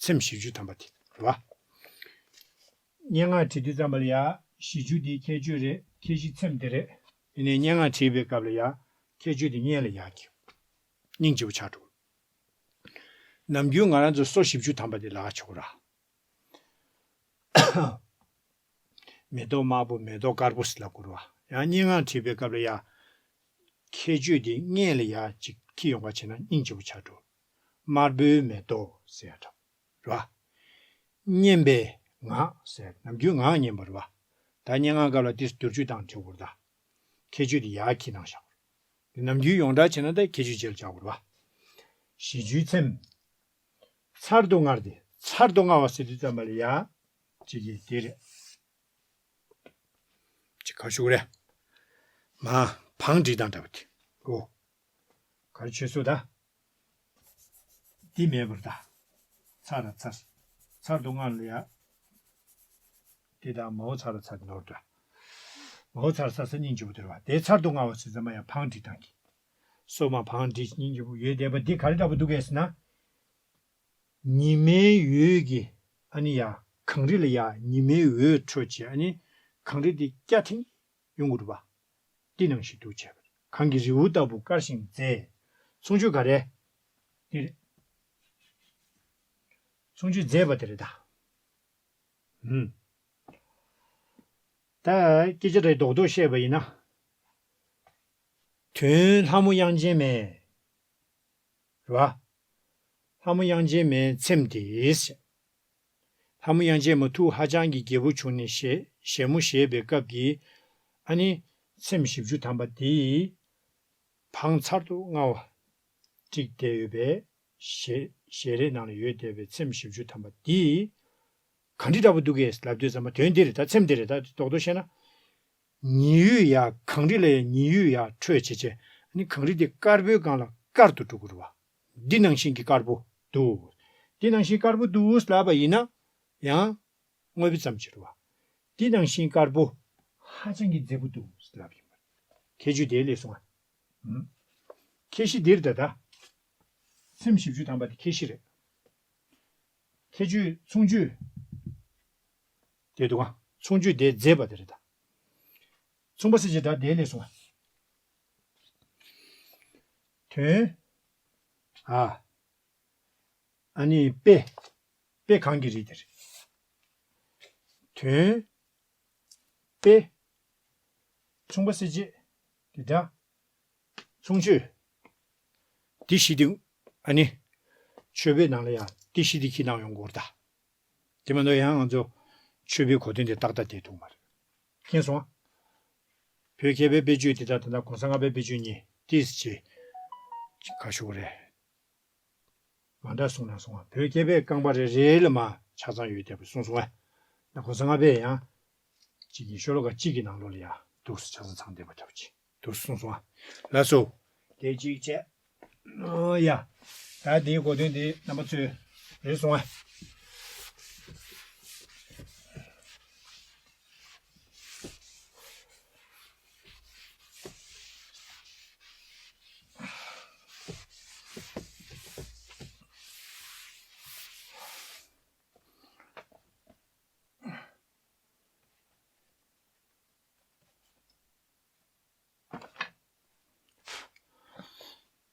ཚེམས་བཞི་བཅུ་ཐམ་པ་དེ་རེད་བ། སྙན་ངག་བྲིས་དུས་ཙམ་པ་ལ་ཡ། བཞི་བཅུ་དེ་ཁྱད་ཆོས་རེད། ཁྱད་གཞི་ཚེམས་དེ་རེད། ཡིན་ནའི་སྙན་ངག་བྲིས་པའི་སྐབས་ལ་ཡ། ཁྱད་ཆོས་དེ་སྙན་ལ་ཡ་གི། སྙིང་རྗེ་པོ་ཆགས་འགྲོ། ནམ་རྒྱུན་ང་རང་ཚོ་སོ་བཞི་བཅུ་ཐམ་པ་དེ་ལ་ཆོག་ར། མེ་ཏོག་དམར་པོ་མེ་ཏོག་དཀར་པོ་ཟེར་ལབ་དགོས་རེད་བ། ཡང་སྙན་ངག་བྲིས་པའི་སྐབས་ལ་ཡ། ཁྱད་ཆོས་དེ་སྙན་ལ་ཡ་ཅིག་འཁྱེར་ཡོང་བ་བྱས་ན་སྙིང་རྗེ་པོ་ཆགས་འགྲོ། དམར་པོའི་མེ་ཏོག་ཟེར་ཡ་འདྲ་རེད་བ། སྙན་པའི་ངག་ཟེར་ནམ་རྒྱུན་ངག་སྙན་པ་རེད་བ། ད་སྙན་ངག་སྐབས་ལ་ཏིས་བསྡུར་བཅུས་དང་བྲིས་དགོས་རེད་ད། ཁྱད་ཆོས་དེ་ཡ་འཁྱེར་གནང་བཞག་དགོས་རེད། ནམ་རྒྱུན་ཡོངས་གྲགས་བྱས་ན་ད་ཁྱད་ཆོས་རྗེས་ལ་བྱ་དགོས་རེད་བ། བཞི་བཅུའི་ཚེམས། ཚར་དུ་དངར་ཏེ། ཚར་དུ་དངར་བ་ཟེར་དུས་ཙམ་པ་ལ་ཡ། ཅིག་གིས་དེ་རེད། ཅིག་ག་ཞུ་རེད། མ། བང་སྒྲིག་དང་འདྲ་བ་དེ། ཨོ། ག་རེ་བྱེད་སྲོལ་ད། འདི་མེད་པར་ད། ཚར་ལ་ཚར། ཚར་དུ་དངར་ལ་ཡ། དེ་དང་མའོ་ཚར་ལ་ཚར་ནོར་འདྲ། མའོ་ཚར་ཚར་ས་སྙིང་རྗེ་པོ་དེ་རེད་བ། དེ་ཚར་དུ་དངར་བ་ཟེར་ཙམ་པ་ཡ་བང་སྒྲིག་དང་གི། སོ་མ་བང་སྒྲིག་སྙིང་རྗེ་པོ་ཡོད་བསྡད་པ་འདི་ག་རེ་འདྲ་པོ་འདུག་གས་ཟེར་ན། ཉི་མའི་འོད་ཀྱིས་ཨ་ནི་ཡ། གངས་རི་ལ་ཡ་ཉི་མའི་འོད་འཕྲོས་བྱས་ཨ་ནི། གངས་རི་འདི་སྐྱ་ཐིང་ཡོང་གི་རེད་བ། འདི་ནང་བཞིན་འདུག་བྱས་པ་རེད། གངས་ཀྱི་རི་བོ་ལྟ་བུ་དཀར་ཞིང་མཛེས། མཚུངས་ཆོས་ག་རེ། འདི་རེད། མཚུངས་ཆོས་མཛེས་པ་དེ་རེད་ད། ཧུམ། ད་སྐད་ཆ་རེ་རྡོག་རྡོག་བཤད་པ་ཡིན་ན། དོན་ལྷ་མོ་དབྱངས་ཅན་མའི། རེད་བ། ལྷ་མོ་དབྱངས་ཅན་མའི་ཚེམས་དེ། ལྷ་མོ་དབྱངས་ཅན་མ་ཐུགས་ཧ་ཅང་གི་དགྱེས་པོ་བྱུང་ནས་ཞལ་ཞལ་མོ་བཞེས་པའི་སྐབས་ཀྱི། ཨ་ནི། ཚེམས་བཞི་བཅུ་ཐམ་པ་དེ། བང་ཚར་དུ་དངར་བ། བསྒྲིགས་བསྡད་ཡོད་པས། ཞལ་ཞལ་རས་ནང་ལ་ཡོད་བསྡད་པའི་ཚེམས་བཞི་བཅུ་ཐམ་པ་དེ། ག་འདྲ་འདྲ་པོ་འདུག་གས་ལབ་དུས་ཙམ་པ་དོན་འདི་རེད་ད། ཚེམས་འདི་རེད་ད། རྡོག་རྡོག་བཤད་ན། ཉི་འོད་ཡ། གངས་རི་ལ་ཡ་ཉི་འོད་ཡ་འཕྲོས་བྱས་བྱས། ཨ་ནི་གངས་རི་དེ་དཀར་པོའི་སྒང་ལ་དཀར་དུ་འགྲོ་གི་རེད་བ། འདི་ནང་བཞིན་གྱི་དཀར་པོ་འདུག་འདི་ནང་བཞིན་དཀར་པོ་འདུག་ལབ་པ་ཡིན་ན། ཡང་དངོས་པོ་ཙམ་ཅིག་རེད་བ། འདི་ནང་བཞིན་དཀར་པོ། ཧ་ཅང་གི་མཛེས་པོ་འདུག་ལབ་ཡིན་པ། ཁྱད་ཆོས་དེ་ལས་སོང་ང་། ཁྱད་གཞི་འདིར་ད་ལྟ། ཚེམས་བཞི་བཅུ་ཐམ་པ་དེ་ཁྱད་གཞི་རེད། ཁྱད་ཆོས་མཚུངས་ཆོས། དེ་འདུག་ག་མཚུངས་ཆོས་དེ་མཛེས་པ་དེ་རེད་ད། མཚུངས་པ་ཟེར་བྱེད་ད་དེ་ལས་སོང་ང་། དོན། ཨ། ཨ་ནི་དཔེ། དཔེ་གང་གི་རིགས་དེ་རེད། དོན། དཔེ། མཚུངས་པ་ཟེར་བྱེད། དེ་འདྲ། མཚུངས་ཆོས། འདི་བཞི་དེ། ཨ་ནི། མཆོད་པའི་ནང་ལ་ཡང་འདི་བཞི་དེ་ཁྱེར་གནང་ཡོང་དགོས་རེད་ད། དེ་མ་གཏོགས་ཡང་ང་ཚོ་མཆོད་པའི་གོ་དོན་དེ་ཏག་ཏག་བསྡད་ཐུབ་མ་རེད། མཁྱེན་སོང་ཨ། བོད་མཁས་པའི་དཔེ་བརྗོད་དེ་དག་དེ་དག་གོང་ས་ལྔ་པའི་དཔེ་བརྗོད་གཉིས་ཏིས་ཅེ། ག་ཞུ་གི་རེད། མ་འདྲ་གསུངས་ན་སོང་ང་། བོད་སྐད་པའི་རྐང་པ་རེ་རེ་ལ་མ་ཆ་ཚང་ཡོད་བསྡད་པ་གསུངས་སོང་ང་། ད་གོང་ས་ལྔ་པས་ཡང་གཅིག་གི་ཤོ་ལོ་ཀ་གཅིག་གི་ནང་ལོགས་ལ་ཡང་འདུག་སེ་ཆ་ཚང་ཚང་བསྡད་པ་འདྲ་བོ་ཅིག་འདུག་སེ་གསུངས་སོང་ང་། ལགས་སོ། དེ་གཅིག་བྱས། ཨོ་ཡ། ད་དེའི་གོ་དོན་དེ་རྣམ་པ་ཚོས་རེད་སོང་ང་།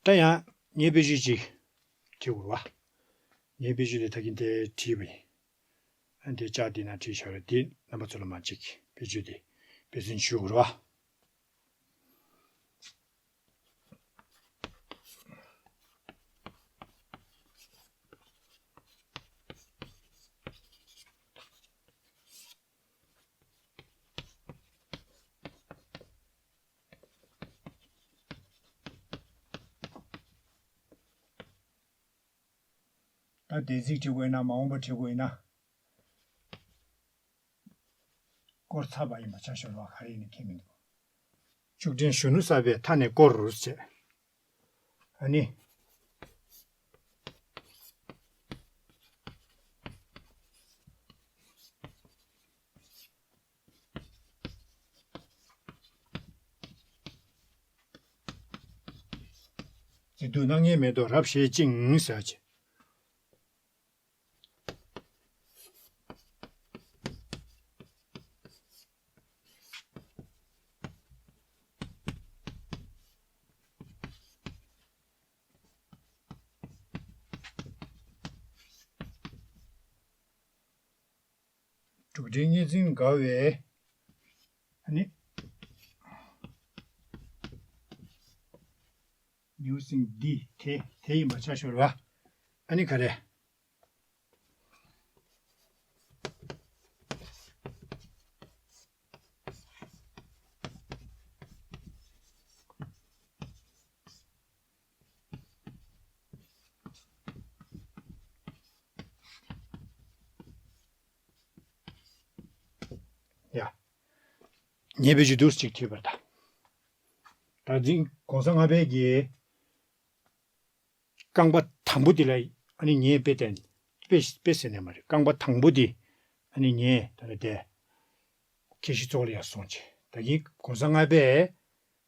ད་ཡང་ངས་དཔེ་བརྗོད་ཅིག་བྲིས་དགོས་རེད་བ། ངས་དཔེ་བརྗོད་དེ་ད་གིན་དེ་བྲིས་པ་ཡིན། ཨ་འདི་ལྕགས་འདི་ན་བྲིས་བཞག་རེད། འདི་རྣམ་པ་ཚོ་ལ་མ་གཅིག་དཔེ་བརྗོད་དེ་དཔེ་མཚོན་ཞུ་དགོས་རེད་བ། ད་འདས་ཚིག་བྲི་དགོས་ཡིན་ན་མ་འོངས་པ་བྲི་དགོས་ཡིན་ན། བསྐོར་ཚར་བ་ཡིན་པ་ཆ་ཤོར་བ་ག་རེ་ཡིན་ན་ཁྱད་མི་འདུག་ཤུགས་ལྡན་གཞོན་ནུ་གསར་པས་མཐའ་ནས་བསྐོར་རུ་བྱས། ཨ་ནི། མཛེས་སྡུག་སྣ་ལྔའི་མེ་ཏོག་རབ་བཞད་ཅིང་ཟེར་བ་ཅིག་འབྲུག་སྒྲའི་གཉིས་འཛིན་དགའ་བའི། ཨ་ནི། ནེའུ་གསིང་འདི་དེ་དེ་ཡིན་པ་ཆ་ཤོར་བ། ཨ་ནི་ག་རེ། ཡ། ཉེས་པའི་ཇུས་འདུག་ཅིག་བྲིས་པར་ད། ད་འཛིན་གོང་ས་ལྔ་པའི་གི་རྐང་པ་དང་པོ་དེ་ལ་ཨ་ནི་ཉེས་དཔེ་བསྟན། དཔེ་དཔེ་ཟེར་ནས་མ་རེད། རྐང་པ་དང་པོ་དེ་ཨ་ནི་ཉེས་ད་རེད་དེ། ཁྱད་གཞི་ཚོགས་ལ་ཡར་སོང་བྱས། ད་གིན་གོང་ས་ལྔ་པས་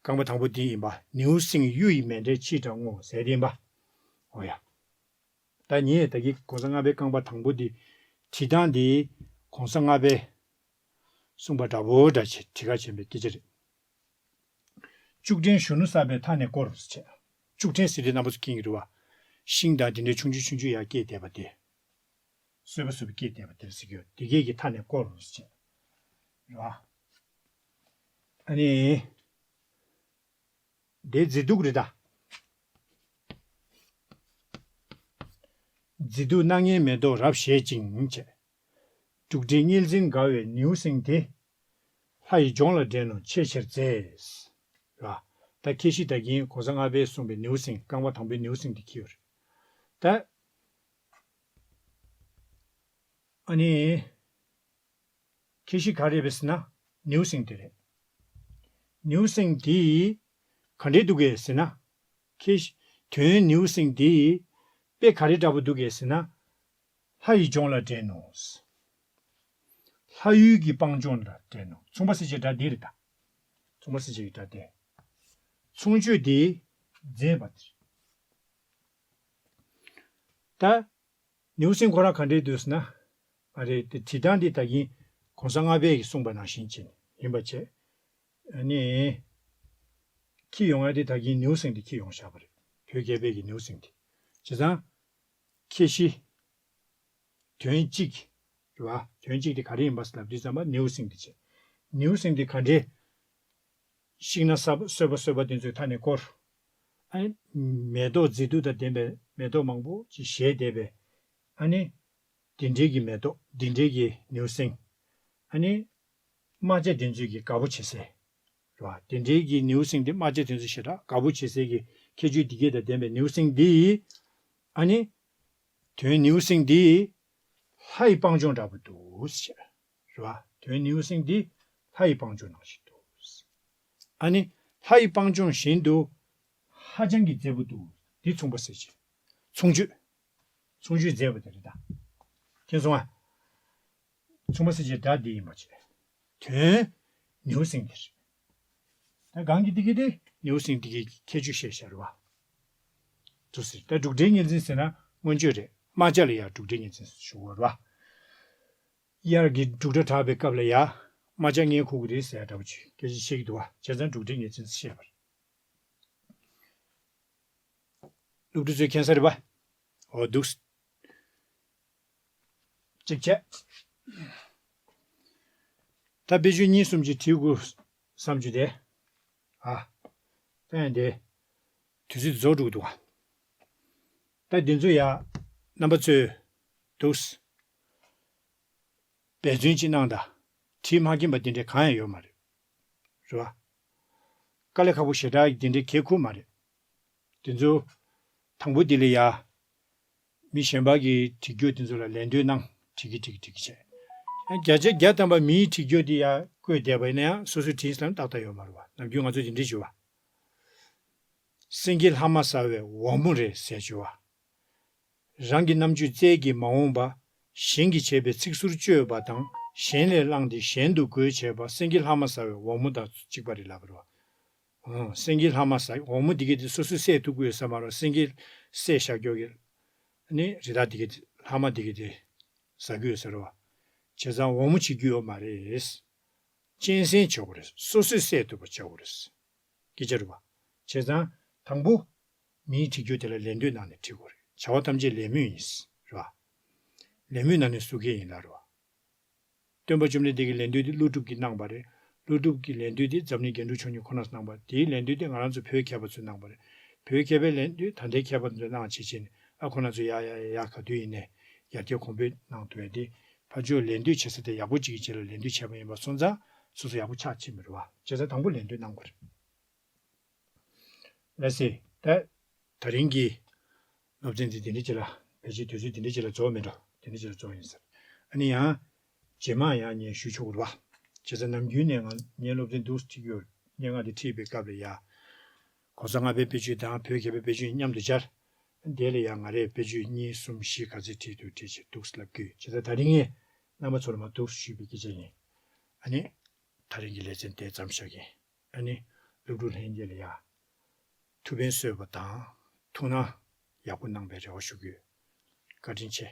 རྐང་པ་དང་པོ་འདི་ཡིན་པ། ནེའུ་གསིང་གཡུ་ཡི་མཎྜལ་ཕྱིར་དྲངས་ངོ་ཟེར་དེ་ཡིན་པ། འོ་ཡ། ད་ངས་ད་གིན་གོང་ས་ལྔ་པའི་རྐང་པ་དང་པོ་འདི་བྲིས་སྟངས་འདི་གོང་ས་ལྔ་པས་གསུངས་པ་འདྲ་པོ་འདྲ་བྱས་བྲིས་ཁ་ཕྱིན་པའི་སྐད་ཆ་རེད། ལྕུག་ཕྲན་གཞོན་ནུ་བསགས་པའི་མཐའ་ནས་བསྐོར་བྱས། ལྕུག་ཕྲན་ཟེར་དུས་རྣམ་པ་ཚོ་མཁྱེན་གྱི་རེད་བ། ཤིང་དང་དེ་འདྲའི་ཆུང་ཆུང་ཆུང་ཆུང་ཡར་སྐྱེས་བསྡད་པ་དེ། སོས་པ་སོས་པ་སྐྱེས་བསྡད་པ་དེར་ཟེར་གྱི་ཡོད། དེ་གས་ཀྱི་མཐའ་ནས་བསྐོར་བྱས། རེད་བ། ཨ་ནི། དེ་མཛེས་སྡུག་རེད་ད། མཛེས་སྡུག་སྣ་ལྔའི་མེ་ཏོག་རབ་བཞད་ཅིང་བྱས། འབྲུག་སྒྲའི་གཉིས་འཛིན་དགའ་བའི་ནེའུ་གསིང་དེ། ལྷ་ཡི་ལྗོངས་ལ་འདྲེན་ནོ་ཆེས་ཆེར་མཛེས། ར། ད་ཁྱད་གཞི་ད་གིན་གོང་ས་ལྔ་པས་གསུངས་པའི་ནེའུ་གསིང་རྐང་པ་དང་པོའི་ནེའུ་གསིང་དེ་འཁྱེར་ཡོད་རེད། ད། ཨ་ནི། ཁྱད་གཞི་ག་རེ་རེད་ཟེར་ན། ནེའུ་གསིང་དེ་རེད། ནེའུ་གསིང་དེ་ག་འདྲས་འདུག་གས་ཟེར་ན། ཁྱད་གཞི། དོན་ནེའུ་གསིང་དེ་དཔེ་ག་རེ་འདྲ་པོ་འདུག་གས་ཟེར་ན། ལྷ་ཡི་ལྗོངས་ལ་འདྲེན་ནོ། ལྷ་ཡུལ་གྱི་སྤང་ལྗོངས་ལ་འདྲེན་ནོ། མཚུངས་པ་གསལ་བྱེད་སྒྲ་འདི་རེད་ད། མཚུངས་པ་གསལ་བྱེད་ཀྱི་སྒྲ་དེ། མཚུངས་བརྗོད་དེ་མཛེས་པ་དེ་རེད། ད། ནེའུ་གསིང་ཁོ་རང་ག་འདྲས་འདུག་ཟེར་ན། ཨ་རེ་དེ་བྲིས་སྟངས་འདི་ད་གིན་གོང་ས་ལྔ་པས་གསུངས་པ་ནང་བཞིན་བྱས་ནས་ཡིན་པ་བྱས། ཨ་ནི། འཁྱེར་ཡོང་ཡ་དེ་ད་གིན་ནེའུ་གསིང་དེ་འཁྱེར་ཡོང་བཞག་པ་རེད། བོད་སྐད་དཔེ་གི་ནེའུ་གསིང་དེ། བྱས་ཙང་། ཁྱད་གཞི། དོན་གཅིག་རེད་བ། དོན་གཅིག་དེ་ག་རེ་ཡིན་པ་ཟེར་ལབ་དུས་ཙམ་པ་ནེའུ་གསིང་དེ་བྱས། ནེའུ་གསིང་དེ་ག་འདྲས། ཤིང་སྣ་ས་སོས་པ་སོས་པ་དེ་ཚོའི་མཐའ་ནས་བསྐོར། ཨ་ནི། མེ་ཏོག་མཛེས་སྡུག་དང་ལྡན་པའི་མེ་ཏོག་མང་པོ་ཅིག་བཞད་བསྡད་པའི། ཨ་ནི། དེ་འདྲའི་གི་མེ་ཏོག་དེ་འདྲའི་གི་ནེའུ་གསིང་། ཨ་ནི། རྨ་བྱ་དེ་ཚོས་ཀྱི་དགའ་པོ་བྱེད་སའི། རེད་བ། དེ་འདྲའི་གི་ནེའུ་གསིང་དེ་རྨ་བྱ་དེ་ཚོས་ཞེ་དྲག་དགའ་པོ་བྱེད་སའི་གི་ཁྱད་ཆོས་དེ་གས་དང་ལྡན་པའི་ནེའུ་གསིང་འདི། ཨ་ནི། དོན་ནེའུ་གསིང་འདི། ལྷ་ཡི་སྤང་ལྗོངས་འདྲ་པོ་འདུག་ཟེར། རེད་བ། དོན་ནེའུ་གསིང་འདི་ལྷ་ཡི་སྤང་ལྗོངས་ནང་བཞིན་འདུག། ཨ་ནི། ལྷ་ཡི་སྤང་ལྗོངས་བཞིན་དུ་ཧ་ཅང་གི་མཛེས་པོ་འདུག། འདི་མཚུངས་པ་གསལ་བྱེད། མཚུངས་བརྗོད། མཚུངས་བརྗོད་མཛེས་པ་དེ་རེད་ད། མཁྱེན་སོང་ཨ། མཚུངས་པ་གསལ་བྱེད་སྒྲ་འདི་ཡིན་པ་བྱས། དོན། ནེའུ་གསིང་དེ་རེད། ད་གང་གི་འདི་གི་དེ་ནེའུ་གསིང་འདི་གི་ཁྱད་ཆོས་བཤད་བཞག་རེད་བ། འདུག་ཟེར། ད་འབྲུག་སྒྲའི་གཉིས་འཛིན་ཟེར་ན་མངོན་བརྗོད་རེད། རྨ་བྱ་ལ་ཡང་འབྲུག་སྒྲའི་གཉིས་འཛིན་ཞུ་དགོས་རེད་བ། དབྱར་གྱི་འབྲུག་སྒྲ་གྲགས་པའི་སྐབས་ལ་ཡ། རྨ་བྱ་མངལ་ཁུག་གི་རེད་ཟེར་ཡ་འདྲ་པོ་ཅིག་སྐད་ཆ་བཤད་ཀྱི་འདུག་བ། བྱས་ཙང་འབྲུག་སྒྲའི་གཉིས་འཛིན་བཤད་པ་རེད། སློབ་ཕྲུག་ཚོས་མཁྱེན་ས་རེད་པ། འོ་འདུག། གཅིག་བྱས། ད་དཔེ་བརྗོད་གཉིས་གསུམ་ཅིག་བྲིས་དགོས་བསམ་རྒྱུ་དེ། ཨ། ད་ཡང་དེ། དུས་ཚོད་རྫོགས་འགྲོ་གི་འདུག་ཨ། ད་འདི་ཚོ་ཡ། རྣམ་པ་ཚོས། འདུག། འབད་བརྩོན་ཅིག་གནང་དང་། བྲིས་མ་མཁྱེན་པ་འདི་འདྲའི་གང་ཡང་ཡོད་མ་རེད། རེད་བ། དཀའ་ལས་ཁག་པོ་ཞེ་དྲག་འདི་འདྲའི་གལ་ཁུར་མ་རེད། དེ་ཚོ། དང་པོ་འདི་ལ་ཡ། མི་གཞན་པ་གིས་བྲིས་རྒྱུ་དེ་ཚོ་ལ་ལན་ལྟོས་གནང་། བྲིས་ཀྱི་བྲིས་ཀྱི་བྲིས་ཀྱི་བྱས། ཡང་བརྒྱ་ཆ་བརྒྱ་ཐམ་པ་མིའི་བྲིས་རྒྱུ་འདི་ཡ་བཀོད་བསྡད་པ་ཡིན་ན་ཡང་སོ་སོས་བྲིས་ཙམ་ཏག་ཏག་ཡོད་མ་རེད་བ། ནམ་རྒྱུན་ང་ཚོ་དེ་འདྲའི་བརྗོད་བ། སེང་གེ་ལྷ་མ་ཟ་བའི་འོལ་མོ་རེད་ཟེར་བརྗོད་བ། རང་གི་རྣམ་དཔྱོད་རྩལ་གྱིས་མ་འོངས་པ། གཞན་གྱིས་བྱས་པའི་ཚིག་ཟུར་བཅོས་པ་དང་། གཞན་ལས་བླངས་ཏེ་གཞན་དུ་འགོད་བྱས་པ། སེང་གེ་ལྷ་མ་ཟ་བའི་འོལ་མོ་དང་གཅིག་པ་རེད་ལབ་པ་རེད་བ། ཨང་། སེང་གེ་ལྷག་མ་ཟ། འོལ་མོ་འདི་གི་དེ་སོ་སོས་བསད་ཐུབ་ཀྱི་ཡོད་ས་མ་རེད། སེང་གེ་བསད་བཞག་རྒྱུ་གི་ནི་རི་དྭགས་འདི་གི་དེ་ལྷག་མ་འདི་གི་དེ་ཟ་གི་ཡོད་ས་རེད་བ། བྱས་ཙང་འོལ་མོ་བྱེད་རྒྱུ་ཡོད་མ་རེད། གཅན་གཟན་བྱེད་དགོས་རེད། སོ་སོས་བསད་ཐུབ་པ་བྱེད་དགོས་རེད། སྐད་ཆ་རེད་བ། བྱས་ཙང་དང་པོ་མིའི་འཁྲིད་རྒྱུ་དེ་ལ་ལད་ཟློས་གནང་ནས་འཁྲིད་དགོས་རེད། བྱ་བ་ཐམས་ཅད་ལད་མོས་ཡིན། རེད་བ། ལད་མོས་གནང་ནས་བསུ་མཁན་ཡིན་ལ། རེད་བ། སྟོན་པ་བཅོམ་ལྡན་འདས་ཀྱི་ལད་ཟློས་དེ་ཀླུ་སྒྲུབ་ཀྱིས་གནང་བ་རེད། ཀླུ་སྒྲུབ་ཀྱི་ལད་ཟློས་དེ་འཛམ་གླིང་རྒྱན་དྲུག་མཆོག་གཉིས་ཁོ་ནས་གནང་བ། དེའི་ལད་ཟློས་དེ་ང་རང་ཚོ་བོད་མཁས་པ་ཚོས་གནང་བ་རེད། བོད་མཁས་པའི་ལད་ཟློས་ད་ལྟའི་མཁས་པ་ཚོས་གནང་བྱེད་ཆེད་ནས། ཨ། ཁོ་རང་ཚོ་ཡ་ཡ་ཡ་ཡ་ག་དུས་ཡིན་ནས་ཡར་རྒྱས་གོང་འཕེལ་གནང་ཐུབ་ཡ་དེ། ཕར་ཕྱོགས་ལད་ཟློས་བྱེད་ས་དེ་ཡག་པོ་ཅིག་གི་རྗེས་ལ་ལད་ཟློས་བྱས་པ་ཡིན་པ་སོང་ཙང་སོ་སོ་ཡག་པོ་ཆགས་ཕྱིན་པ་རེད་བ། བྱས་ཙང་དང་པོ་ལད་ཟློས་གནང་དགོས་རེད། ལགས་སེ། ད་ད་རིང་གི་སློབ་ཚན་འདི་དེ་འདྲ་ཅིག་ལ། ཕལ་ཆེར་དུས་ཚོད་དེ་འདྲ་ཅིག་ལ་རྫོགས་མེད་འགྲོ། དེ་འདྲ་ཅིག་ལ་རྫོགས་ཡིན་ཟེར། ཨ་ནི་ཡང་རྗེས་མ་ཡང་ངས་ཞུ་ཆོག་གི་རེད་བ། བྱས་ཙང་ནམ་རྒྱུན་ནས་ང་ངའི་སློབ་ཚན་འདུག་སེ་ཁྲིད་ཀྱི་ཡོད། སྙན་ངག་འདི་ཁྲིད་པའི་སྐབས་ལ་ཡ། ༸གོང་ས་ལྔ་པའི་དཔེ་བརྗོད་དང་བོད་རྒྱལ་པོའི་དཔེ་བརྗོད་མཉམ་དུ་སྦྱར། དེ་ལ་ཡང་ང་རས་དཔེ་བརྗོད་གཉིས་གསུམ་བཞི་ག་ཚོད་ཁྲིད་འདུག་ཁྲིད་བྱས་འདུག་སེ་ལབ་ཀྱི་ཡོད། བྱས་ཙང་ད་རིང་ངས་རྣམ་པ་ཚོ་ལ་མར་འདུག་སེ་ཞུས་པའི་སྐད་ཆ་ཡིན། ཨ་ནི་ད་རིང་གི་ལེ་ཚན་དེ་ཙམ་བཞག་གི་ཡིན། ཨ་ནི་སློབ་ཕྲུག་ལྷན་རྒྱས་ལ་ཡ་ཐུགས་ཕན་གསོས་པ་དང་ཐུགས་སྣང་ཡག་པོ་གནང་བའི་རེ་བ་ཞུ་གི་ཡོད། བཀའ་དྲིན་ཆེ།